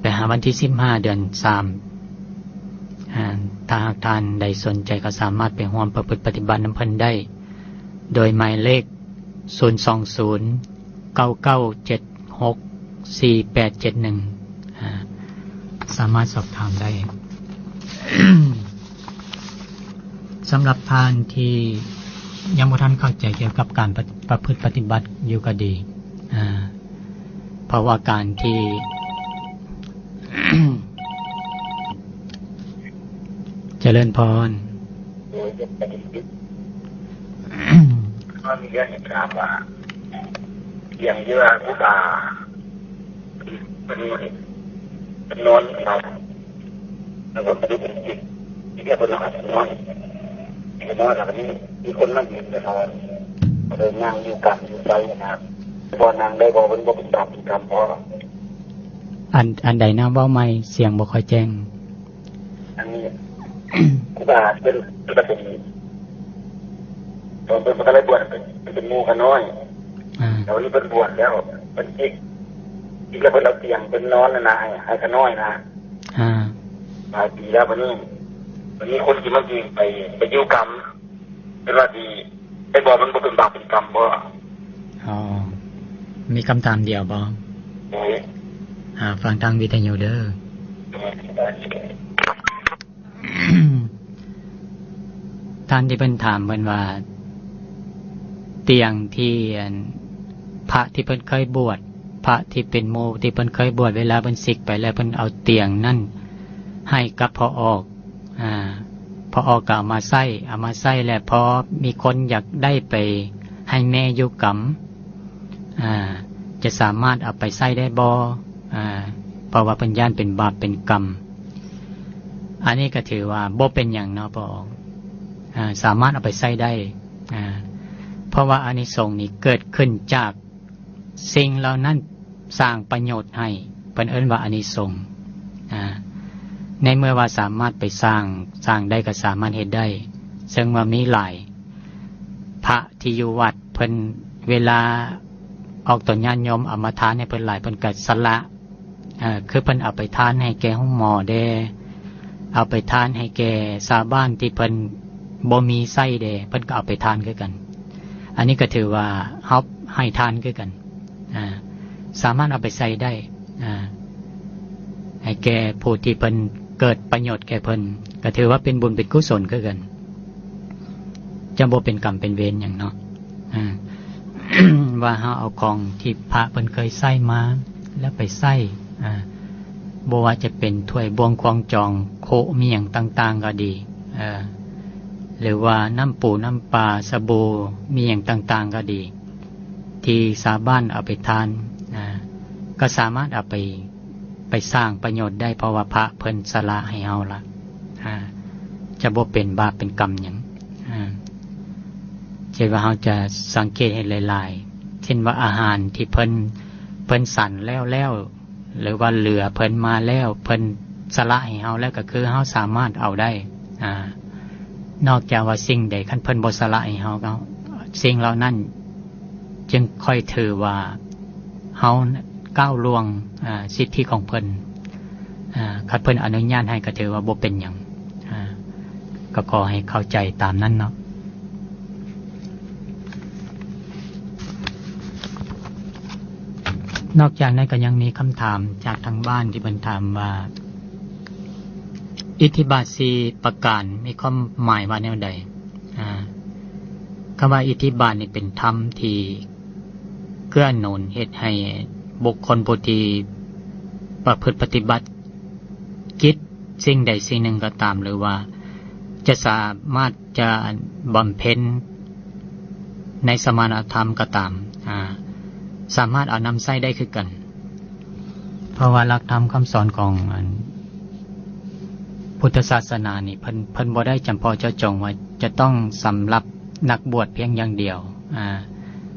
ໄປຫາວັນທີສິບຫ້າ ເດືອນສາມ. ອາ ຖ້າຫາກທ່ານໃດສົນໃຈ ກໍສາມາດໄປຮ່ວມປະພຶດປະຕິບັດນຳເພິ່ນໄດ້ ໂດຍໝາຍເລກ ສູນສອງສູນ ເກົ້າເກົ້າເຈັດຫົກ ສີ່ແປດເຈັດໜຶ່ງ ອາ ສາມາດສອບຖາມໄດ້. ສຳລັບທ່ານທີ່ຍັງບໍ່ທັນເຂົ້າໃຈກ່ຽວກັບການປະ ປະພຶດປະຕິບັດຢູ່ກໍດີ, ອາ ເພາະວ່າການທີ່ ຈະເລີນພອນ. ໂດຍ ເປັນປະເດັນທີ່ ຂໍອະນຸຍາດຖາມວ່າ ຢ່າງທີ່ວ່າຄູບາເພິ່ນ ເພິ່ນນອນເນາະ ແລ້ວກໍມາດູເປັນຈິດ ທີ່ເພິ່ນນອນ ທີ່ນອນ ແລ້ວກໍມີ ມີຄົນມາຢືນ ແລ້ວກໍເລີຍນັ່ງຢູ່ກາງຢູ່ໄຊນະ ບໍ່ນັ່ງໄດ້ບໍ່? ເພິ່ນບໍ່ເປັນບາບເປັນກຳບໍ່? ອັນ ອັນໃດນະ? ເວົ້າໃໝ່ ສຽງບໍ່ຄ່ອຍແຈ້ງ. ອັນນີ້ ຄູບາເພິ່ນ ເພິ່ນກໍເປັນ ເພິ່ນ ເພິ່ນກໍໄດ້ບວດເປັນ ເປັນໝູ່ຂ້ານ້ອຍ. ອາ ແລ້ວນີ້ເພິ່ນບວດແລ້ວ ເພິ່ນຈິກ ຈິກແລ້ວເພິ່ນເອົາຕຽງເພິ່ນນອນນັ້ນນະ ໃຫ້ ໃຫ້ຂ້ານ້ອຍນະ. ອາ ຫຼາຍປີແລ້ວ. ບັດນີ້ ບັດນີ້ຄົນທີ່ມາຈີກໄປ ໄປຢູ່ກຳ ເພິ່ນວ່າຊິ ໄປບອກມັນບໍ່ເປັນບາບເປັນກຳບໍ່? ອໍ ມີຄຳຖາມດຽວບໍ່? ໂດຍ ຫາຟັງທາງວິທະຍຸເດີ. ໂດຍ ທ່ານທີ່ເພິ່ນຖາມເພິ່ນວ່າ ຕຽງທີ່ ອັນ ພະທີ່ເພິ່ນເຄີຍບວດ ພະທີ່ເປັນໝູ່ທີ່ເພິ່ນເຄີຍບວດ ເວລາເພິ່ນສິກໄປແລ້ວ ເພິ່ນເອົາຕຽງນັ້ນໃຫ້ກັບພໍ່ອອກ. ອາ ພໍ່ອອກກໍເອົາມາໃຊ້ ເອົາມາໃຊ້ແລ້ວ ພໍມີຄົນຢາກໄດ້ໄປໃຫ້ແມ່ຢູ່ກຳ ອາ ຈະສາມາດເອົາໄປໃຊ້ໄດ້ບໍ່? ອາ ເພາະວ່າເພິ່ນຢ້ານເປັນບາບເປັນກຳ. ອັນນີ້ກໍຖືວ່າບໍ່ເປັນຫຍັງເນາະ ພໍ່ອອກ ອາ ສາມາດເອົາໄປໃຊ້ໄດ້. ອາ ເພາະວ່າອານິສົງນີ້ເກີດຂຶ້ນຈາກ ສິ່ງເຫຼົ່ານັ້ນສ້າງປະໂຫຍດໃຫ້ ເພິ່ນເອີ້ນວ່າອານິສົງ. ອາ ໃນເມື່ອວ່າສາມາດໄປສ້າງ ສ້າງໄດ້ກໍສາມາດເຮັດໄດ້ ເຊິ່ງວ່າມີຫຼາຍ ພະທີ່ຢູ່ວັດເພິ່ນ ເວລາອອກຕົນຍາດໂຍມເອົາມາທານໃຫ້ເພິ່ນຫຼາຍ ເພິ່ນກໍສະຫຼະ ເອີ ຄືເພິ່ນເອົາໄປທານໃຫ້ແກ່ໂຮງໝໍແດ່ ເອົາໄປທານໃຫ້ແກ່ຊາວບ້ານທີ່ເພິ່ນບໍ່ມີໃຊ້ແດ່ ເພິ່ນກໍເອົາໄປທານຄືກັນ. ອັນນີ້ກໍຖືວ່າເຮົາໃຫ້ທານຄືກັນ ອາ ສາມາດເອົາໄປໃຊ້ໄດ້ ອາ ໃຫ້ແກ່ຜູ້ທີ່ເພິ່ນເກີດປະໂຫຍດແກ່ເພິ່ນ ກໍຖືວ່າເປັນບຸນເປັນກຸສົນຄືກັນ ຈະບໍ່ເປັນກຳເປັນເວນຫຍັງເນາະ. ອາ ວ່າເຮົາເອົາຂອງທີ່ພະເພິ່ນເຄີຍໃຊ້ມາ ແລ້ວໄປໃຊ້ ອາ ບໍ່ວ່າຈະເປັນຖ້ວຍບ່ວງຄວາງຈອງ ຄຸ ມີຫຍັງຕ່າງໆກໍດີ ເອີ ຫຼືວ່ານ້ຳປູນ້ຳປາ ສະບູ ມີຫຍັງຕ່າງໆກໍດີ ທີ່ຊາວບ້ານເອົາໄປທານ ອາ ກໍສາມາດເອົາໄປ ໄປສ້າງປະໂຫຍດໄດ້ ເພາະວ່າພະເພິ່ນສະຫຼະໃຫ້ເຮົາລະ ອາ ຈະບໍ່ເປັນບາບເປັນກຳຫຍັງ. ອາ ເຊັ່ນວ່າເຮົາຈະສັງເກດເຫັນຫຼາຍໆ ເຊັ່ນວ່າອາຫານທີ່ເພິ່ນ ເພິ່ນສັນແລ້ວໆ ຫຼືວ່າເຫຼືອເພິ່ນມາແລ້ວ ເພິ່ນສະຫຼະໃຫ້ເຮົາແລ້ວ ກໍຄືເຮົາສາມາດເອົາໄດ້. ອາ ນອກຈາກວ່າສິ່ງໃດ ຄັນເພິ່ນບໍ່ສະຫຼະໃຫ້ເຮົາ ກໍ ສິ່ງເຫຼົ່ານັ້ນຈຶ່ງຄ່ອຍຖືວ່າເຮົາກ້າວລ່ວງ ອາ ສິດທິຂອງເພິ່ນ. ອາ ຄັນເພິ່ນອະນຸຍາດໃຫ້ກໍຖືວ່າບໍ່ເປັນຫຍັງ. ອາ ກໍຂໍໃຫ້ເຂົ້າໃຈຕາມນັ້ນເນາະ. ນອກຈາກນັ້ນກໍຍັງມີຄຳຖາມຈາກທາງບ້ານທີ່ເພິ່ນຖາມວ່າ ອິດທິບາດສີ່ປະການມີຄວາມໝາຍວ່າແນວໃດ? ອາ ຄຳວ່າອິດທິບາດນີ້ເປັນທຳທີ່ເກື້ອໜູນເຮັດໃຫ້ບຸກຄົນຜູ້ທີ່ປະພຶດປະຕິບັດກິດສິ່ງໃດສິ່ງໜຶ່ງກໍຕາມ ຫຼືວ່າ ຈະສາມາດຈະບຳເພັນໃນສະມະນະທຳກໍຕາມ ອາ ສາມາດເອົານຳໃຊ້ໄດ້ຄືກັນ. ເພາະວ່າຫຼັກທຳຄຳສອນຂອງອັນພຸດທະສາສະໜານີ້ ເພິ່ນ ເພິ່ນບໍ່ໄດ້ຈຳເພາະເຈາະຈົງວ່າຈະຕ້ອງສຳລັບນັກບວດພຽງຢ່າງດຽວ. ອາ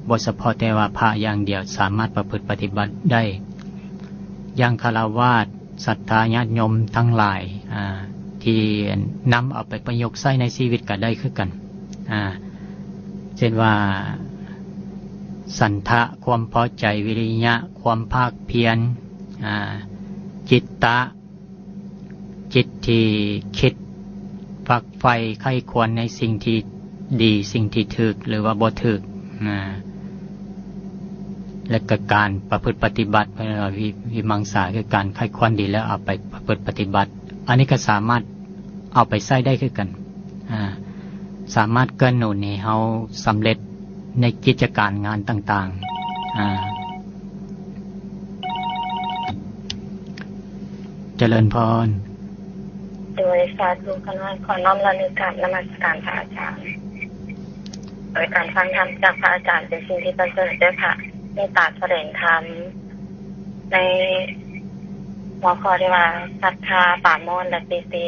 ບໍ່ສະເພາະແຕ່ວ່າພະຢ່າງດຽວສາມາດປະພຶດປະຕິບັດໄດ້. ຢ່າງຄາລະວາດ ສັດທາຍາດໂຍມທັງຫຼາຍ ອາ ທີ່ນຳເອົາໄປປະຍຸກໃຊ້ໃນຊີວິດກໍໄດ້ຄືກັນ. ອາ ເຊັ່ນວ່າ ສັນທະ ຄວາມພໍໃຈ, ວິລິຍະ ຄວາມພາກພຽນ, ອາ ຈິດຕະ ຈິດທີ່ຄິດ ຝັກໃຝ່ ໃຄ່ຄວນໃນສິ່ງທີ່ດີ ສິ່ງທີ່ຖືກ ຫຼືວ່າບໍ່ຖືກ ອາ ແລະກະການປະພຶດປະຕິບັດ ເພິ່ນວ່າວິ ວິມັງສາ ຄືການໃຄ່ຄວນດີແລ້ວເອົາໄປປະພຶດປະຕິບັດ ອັນນີ້ກໍສາມາດເອົາໄປໃຊ້ໄດ້ຄືກັນ ອາ ສາມາດເກື້ອໜູນໃຫ້ເຮົາສຳເລັດໃນກິດຈະການງານຕ່າງໆ ອາ ຈະເລີນພອນ. ໂດຍ ສາທຸ ຂ້ານ້ອຍຂໍນ້ອມລະລຶກກາບນະມັດສະການພະອາຈານ. ໂດຍ ການຟັງທຳຈາກພະອາຈານເປັນສິ່ງທີ່ປະເສີດເດີ ພະເມດຕາສະແດງທຳ ໃນຫົວຂໍ້ທີ່ວ່າ ສັດທາ ປາໂມດ ແລະ ປີຕິ.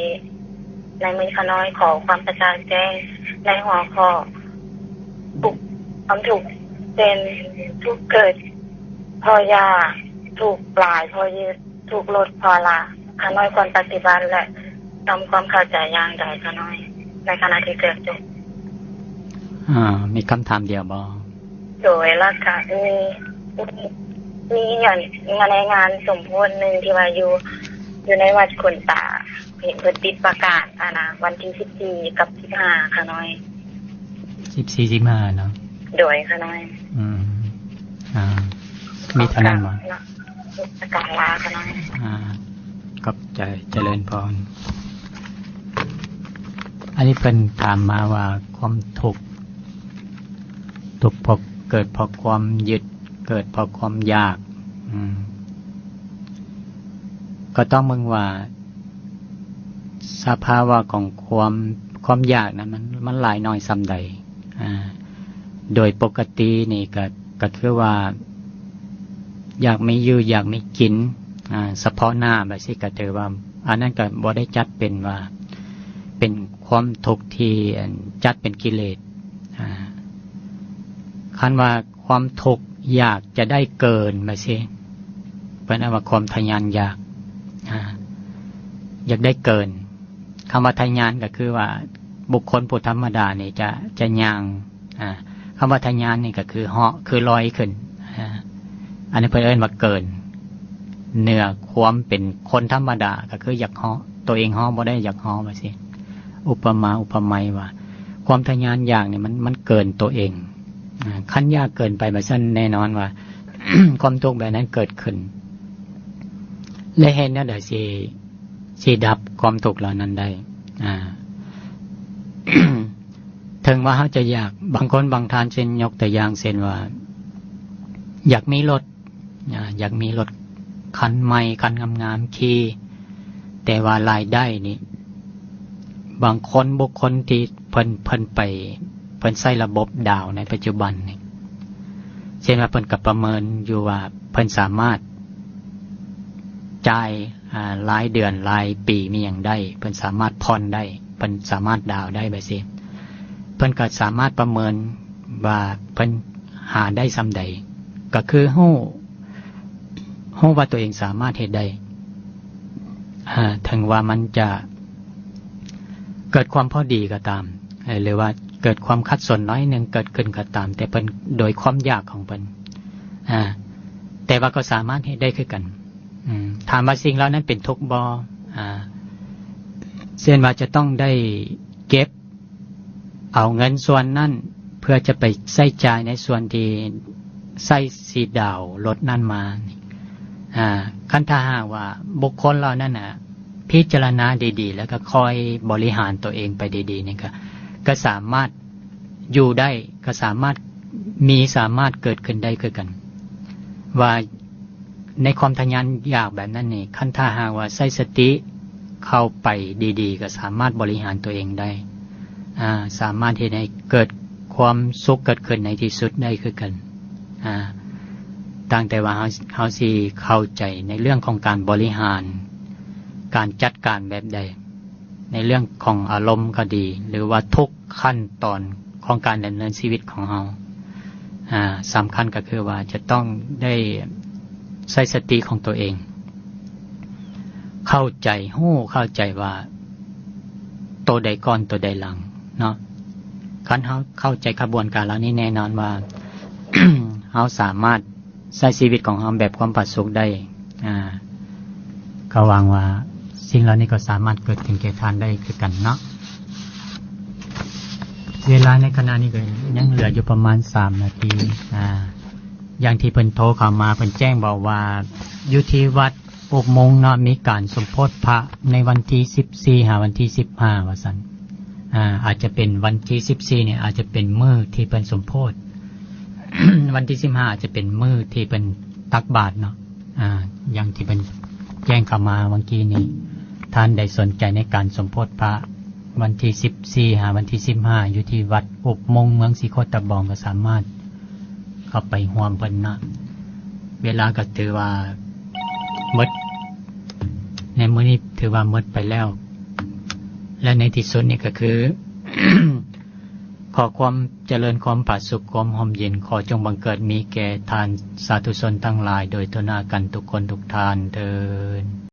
ໃນມື້ນີ້ຂ້ານ້ອຍຂໍຄວາມກະຈ່າງແຈ້ງໃນຫົວຂໍ້ ທຸກ ຄວາມທຸກ ເຊັ່ນ ທຸກເກີດເພາະຢາກ, ທຸກຫຼາຍເພາະຍຶດ, ທຸກລົດເພາະລະ. ຂ້ານ້ອຍຄວນປະຕິບັດ ແລະ ທຳຄວາມເຂົ້າໃຈຢ່າງໃດຂ້ານ້ອຍ ໃນຂະນະທີ່ເກີດທຸກ? ອາ ມີຄຳຖາມດຽວບໍ່? ໂດຍ ແລ້ວກະມີ ມີ ມີອັນ ມາໃນງານສົມໂພດໜຶ່ງທີ່ວ່າຢູ່ ຢູ່ໃນວັດຂຸນຕາ ເຫັນເພິ່ນຕິດປະກາດ ອັນນະ ວັນທີສິບສີ່ກັບສິບຫ້າ ຂ້ານ້ອຍ. ສິບສີ່ ສິບຫ້າເນາະ? ໂດຍ ຂ້ານ້ອຍ. ອືມ ອາ ມີເທົ່ານັ້ນບໍ່? ເນາະ ປະກາດລາຂ້ານ້ອຍ. ອາ ຂອບໃຈ ຈະເລີນພອນ. ອັນນີ້ເພິ່ນຖາມມາວ່າຄວາມທຸກ ທຸກເພາະ ເກີດເພາະຄວາມຍຶດ ເກີດເພາະຄວາມຢາກ ອືມ ກໍຕ້ອງເບິ່ງວ່າສະພາວະຂອງຄວາມ ຄວາມຢາກນັ້ນ ມັນ ມັນຫຼາຍໜ້ອຍສ່ຳໃດ. ອາ ໂດຍປົກກະຕິນີ້ກໍ ກໍຄືວ່າຢາກມີຢູ່ ຢາກມີກິນ ອາ ສະເພາະໜ້າແບບຊີ້ ກໍຖືວ່າ ອັນນັ້ນກໍບໍ່ໄດ້ຈັດເປັນວ່າ ເປັນຄວາມທຸກທີ່ ອັນ ຈັດເປັນກິເລດ. ອາ ຄັນວ່າຄວາມທຸກຢາກຈະໄດ້ເກີນ ແບບຊີ້ ເພິ່ນເອີ້ນວ່າຄວາມທະຍານຢາກ ອາ ຢາກໄດ້ເກີນ. ຄຳວ່າທະຍານກໍຄືວ່າບຸກຄົນຜູ້ທຳມະດານີ້ຈະ ຈະຍ່າງ ອາ ຄຳວ່າທະຍານນີ້ກໍຄືເຫາະ ຄືລອຍຂຶ້ນ ອາ ອັນນີ້ເພິ່ນເອີ້ນວ່າເກີນເໜືອຄວາມເປັນຄົນທຳມະດາ ກໍຄືຢາກເຫາະ ໂຕເອງເຫາະບໍ່ໄດ້ ຢາກເຫາະ ວ່າຊີ້. ອຸປະມາອຸປະໄມວ່າ ຄວາມທະຍານຢາກນີ້ມັນ ມັນເກີນໂຕເອງ ອາ ຄັນຢາກເກີນໄປແບບຊັ້ນ ແນ່ນອນວ່າຄວາມທຸກແບບນັ້ນເກີດຂຶ້ນ ແລະ ເຮັດແນວໃດຊິ ຊິດັບຄວາມທຸກເຫຼົ່ານັ້ນໄດ້? ອາ ເຖິງວ່າເຮົາຈະຢາກ ບາງຄົນບາງທ່ານ ເຊັ່ນ ຍົກຕົວຢ່າງເຊັ່ນວ່າ ຢາກມີລົດ ອາ ຢາກມີລົດຄັນໃໝ່ ຄັນງາມໆຂີ່ ແຕ່ວ່າລາຍໄດ້ນີ້ ບາງຄົນ ບຸກຄົນທີ່ເພິ່ນ ເພິ່ນໄປ ເພິ່ນໃຊ້ລະບົບດາວໃນປັດຈຸບັນນີ້ ເຊັ່ນວ່າເພິ່ນກໍປະເມີນຢູ່ວ່າເພິ່ນສາມາດຈ່າຍ ອາ ລາຍເດືອນ ລາຍປີ ມີຫຍັງໄດ້ ເພິ່ນສາມາດຜ່ອນໄດ້ ເພິ່ນສາມາດດາວໄດ້ ແບບຊີ້ ເພິ່ນກໍສາມາດປະເມີນວ່າເພິ່ນຫາໄດ້ສ່ຳໃດ ກໍຄືຮູ້ ຮູ້ວ່າຕົວເອງສາມາດເຮັດໄດ້ ອາ ເຖິງວ່າມັນຈະເກີດຄວາມພໍດີກໍຕາມ ເອີ ຫຼືວ່າເກີດຄວາມຂັດສົນໜ້ອຍໜຶ່ງເກີດຂຶ້ນກໍຕາມ ແຕ່ເພິ່ນ ໂດຍຄວາມຢາກຂອງເພິ່ນ ອາ ແຕ່ວ່າກໍສາມາດເຮັດໄດ້ຄືກັນ. ອາ ຖາມວ່າສິ່ງເຫຼົ່ານັ້ນເປັນທຸກບໍ່? ອາ ເຊັ່ນວ່າຈະຕ້ອງໄດ້ເກັບ ເອົາເງິນສ່ວນນັ້ນເພື່ອຈະໄປໃຊ້ຈ່າຍໃນສ່ວນທີ່ໃຊ້ຊິດາວລົດນັ້ນມາ. ອາ ຄັນຖ້າຫາກວ່າບຸກຄົນເຫຼົ່ານັ້ນນະ ພິຈາລະນາດີໆ ແລ້ວກໍຄ່ອຍບໍລິຫານຕົວເອງໄປດີໆ ນີ້ກໍ ກໍສາມາດຢູ່ໄດ້ ກໍສາມາດມີ ສາມາດເກີດຂຶ້ນໄດ້ຄືກັນ ວ່າ ໃນຄວາມທະຍານຢາກແບບນັ້ນນີ້ ຄັນຖ້າຫາກວ່າໃຊ້ສະຕິ ເຂົ້າໄປດີໆ ກໍສາມາດບໍລິຫານຕົວເອງໄດ້ ອາ ສາມາດເຮັດໃຫ້ເກີດຄວາມສຸກເກີດຂຶ້ນໃນທີ່ສຸດໄດ້ຄືກັນ ອາ ຕັ້ງແຕ່ວ່າເຮົາ ເຮົາຊິເຂົ້າໃຈໃນເລື່ອງຂອງການບໍລິຫານ ການຈັດການແບບໃດ ໃນເລື່ອງຂອງອາລົມກໍດີ ຫຼືວ່າທຸກຂັ້ນຕອນຂອງການດຳເນີນຊີວິດຂອງເຮົາ ອາ ສຳຄັນກໍຄືວ່າຈະຕ້ອງໄດ້ໃຊ້ສະຕິຂອງຕົວເອງ ເຂົ້າໃຈ ຮູ້ເຂົ້າໃຈວ່າໂຕໃດກ່ອນໂຕໃດຫຼັງເນາະ. ຄັນເຮົາເຂົ້າໃຈຂະບວນການເຫຼົ່ານີ້ ແນ່ນອນວ່າ ເຮົາສາມາດໃຊ້ຊີວິດຂອງເຮົາແບບຄວາມຜາສຸກໄດ້ ອາ ກໍຫວັງວ່າສິ່ງເຫຼົ່ານີ້ກໍສາມາດເກີດຂຶ້ນແກ່ທ່ານໄດ້ຄືກັນເນາະ. ເວລາໃນຂະນະນີ້ກໍຍັງເຫຼືອຢູ່ປະມານສາມນາທີ ອາ ຢ່າງທີ່ເພິ່ນໂທເຂົ້າມາ ເພິ່ນແຈ້ງບອກວ່າ ຢູ່ທີ່ວັດອຸບມຸງເນາະ ມີການສົມໂພດພະໃນວັນທີສິບສີ່ຫາວັນທີສິບຫ້າ ວ່າຊັ້ນ ອາ ອາດຈະເປັນວັນທີສິບສີ່ນີ້ ອາດຈະເປັນມື້ທີ່ເພິ່ນສົມໂພດ ວັນທີສິບຫ້າ ອາດຈະເປັນມື້ທີ່ເພິ່ນຕັກບາດເນາະ ອາ ຢ່າງທີ່ເພິ່ນແຈ້ງເຂົ້າມາຫວ່າງກີ້ນີ້ ທ່ານໃດສົນໃຈໃນການສົມໂພດພະ ວັນທີສິບສີ່ຫາວັນທີສິບຫ້າ ຢູ່ທີ່ວັດອຸບມຸງ ເມືອງສີໂຄດຕະບອງ ກໍສາມາດເຂົ້າໄປຮ່ວມເພິ່ນເນາະ. ເວລາກໍຖືວ່າໝົດ ໃນມື້ນີ້ຖືວ່າໝົດໄປແລ້ວ ແລະ ໃນທີ່ສຸດນີ້ກໍຄື ຂໍຄວາມຈະເລີນ ຄວາມຜາສຸກ ຄວາມຮົ່ມເຢັນ ຂໍຈົ່ງບັງເກີດມີແກ່ທ່ານສາທຸຊົນທັງຫຼາຍໂດຍທົ່ວໜ້າກັນທຸກຄົນທຸກທ່ານເທີ້ນ.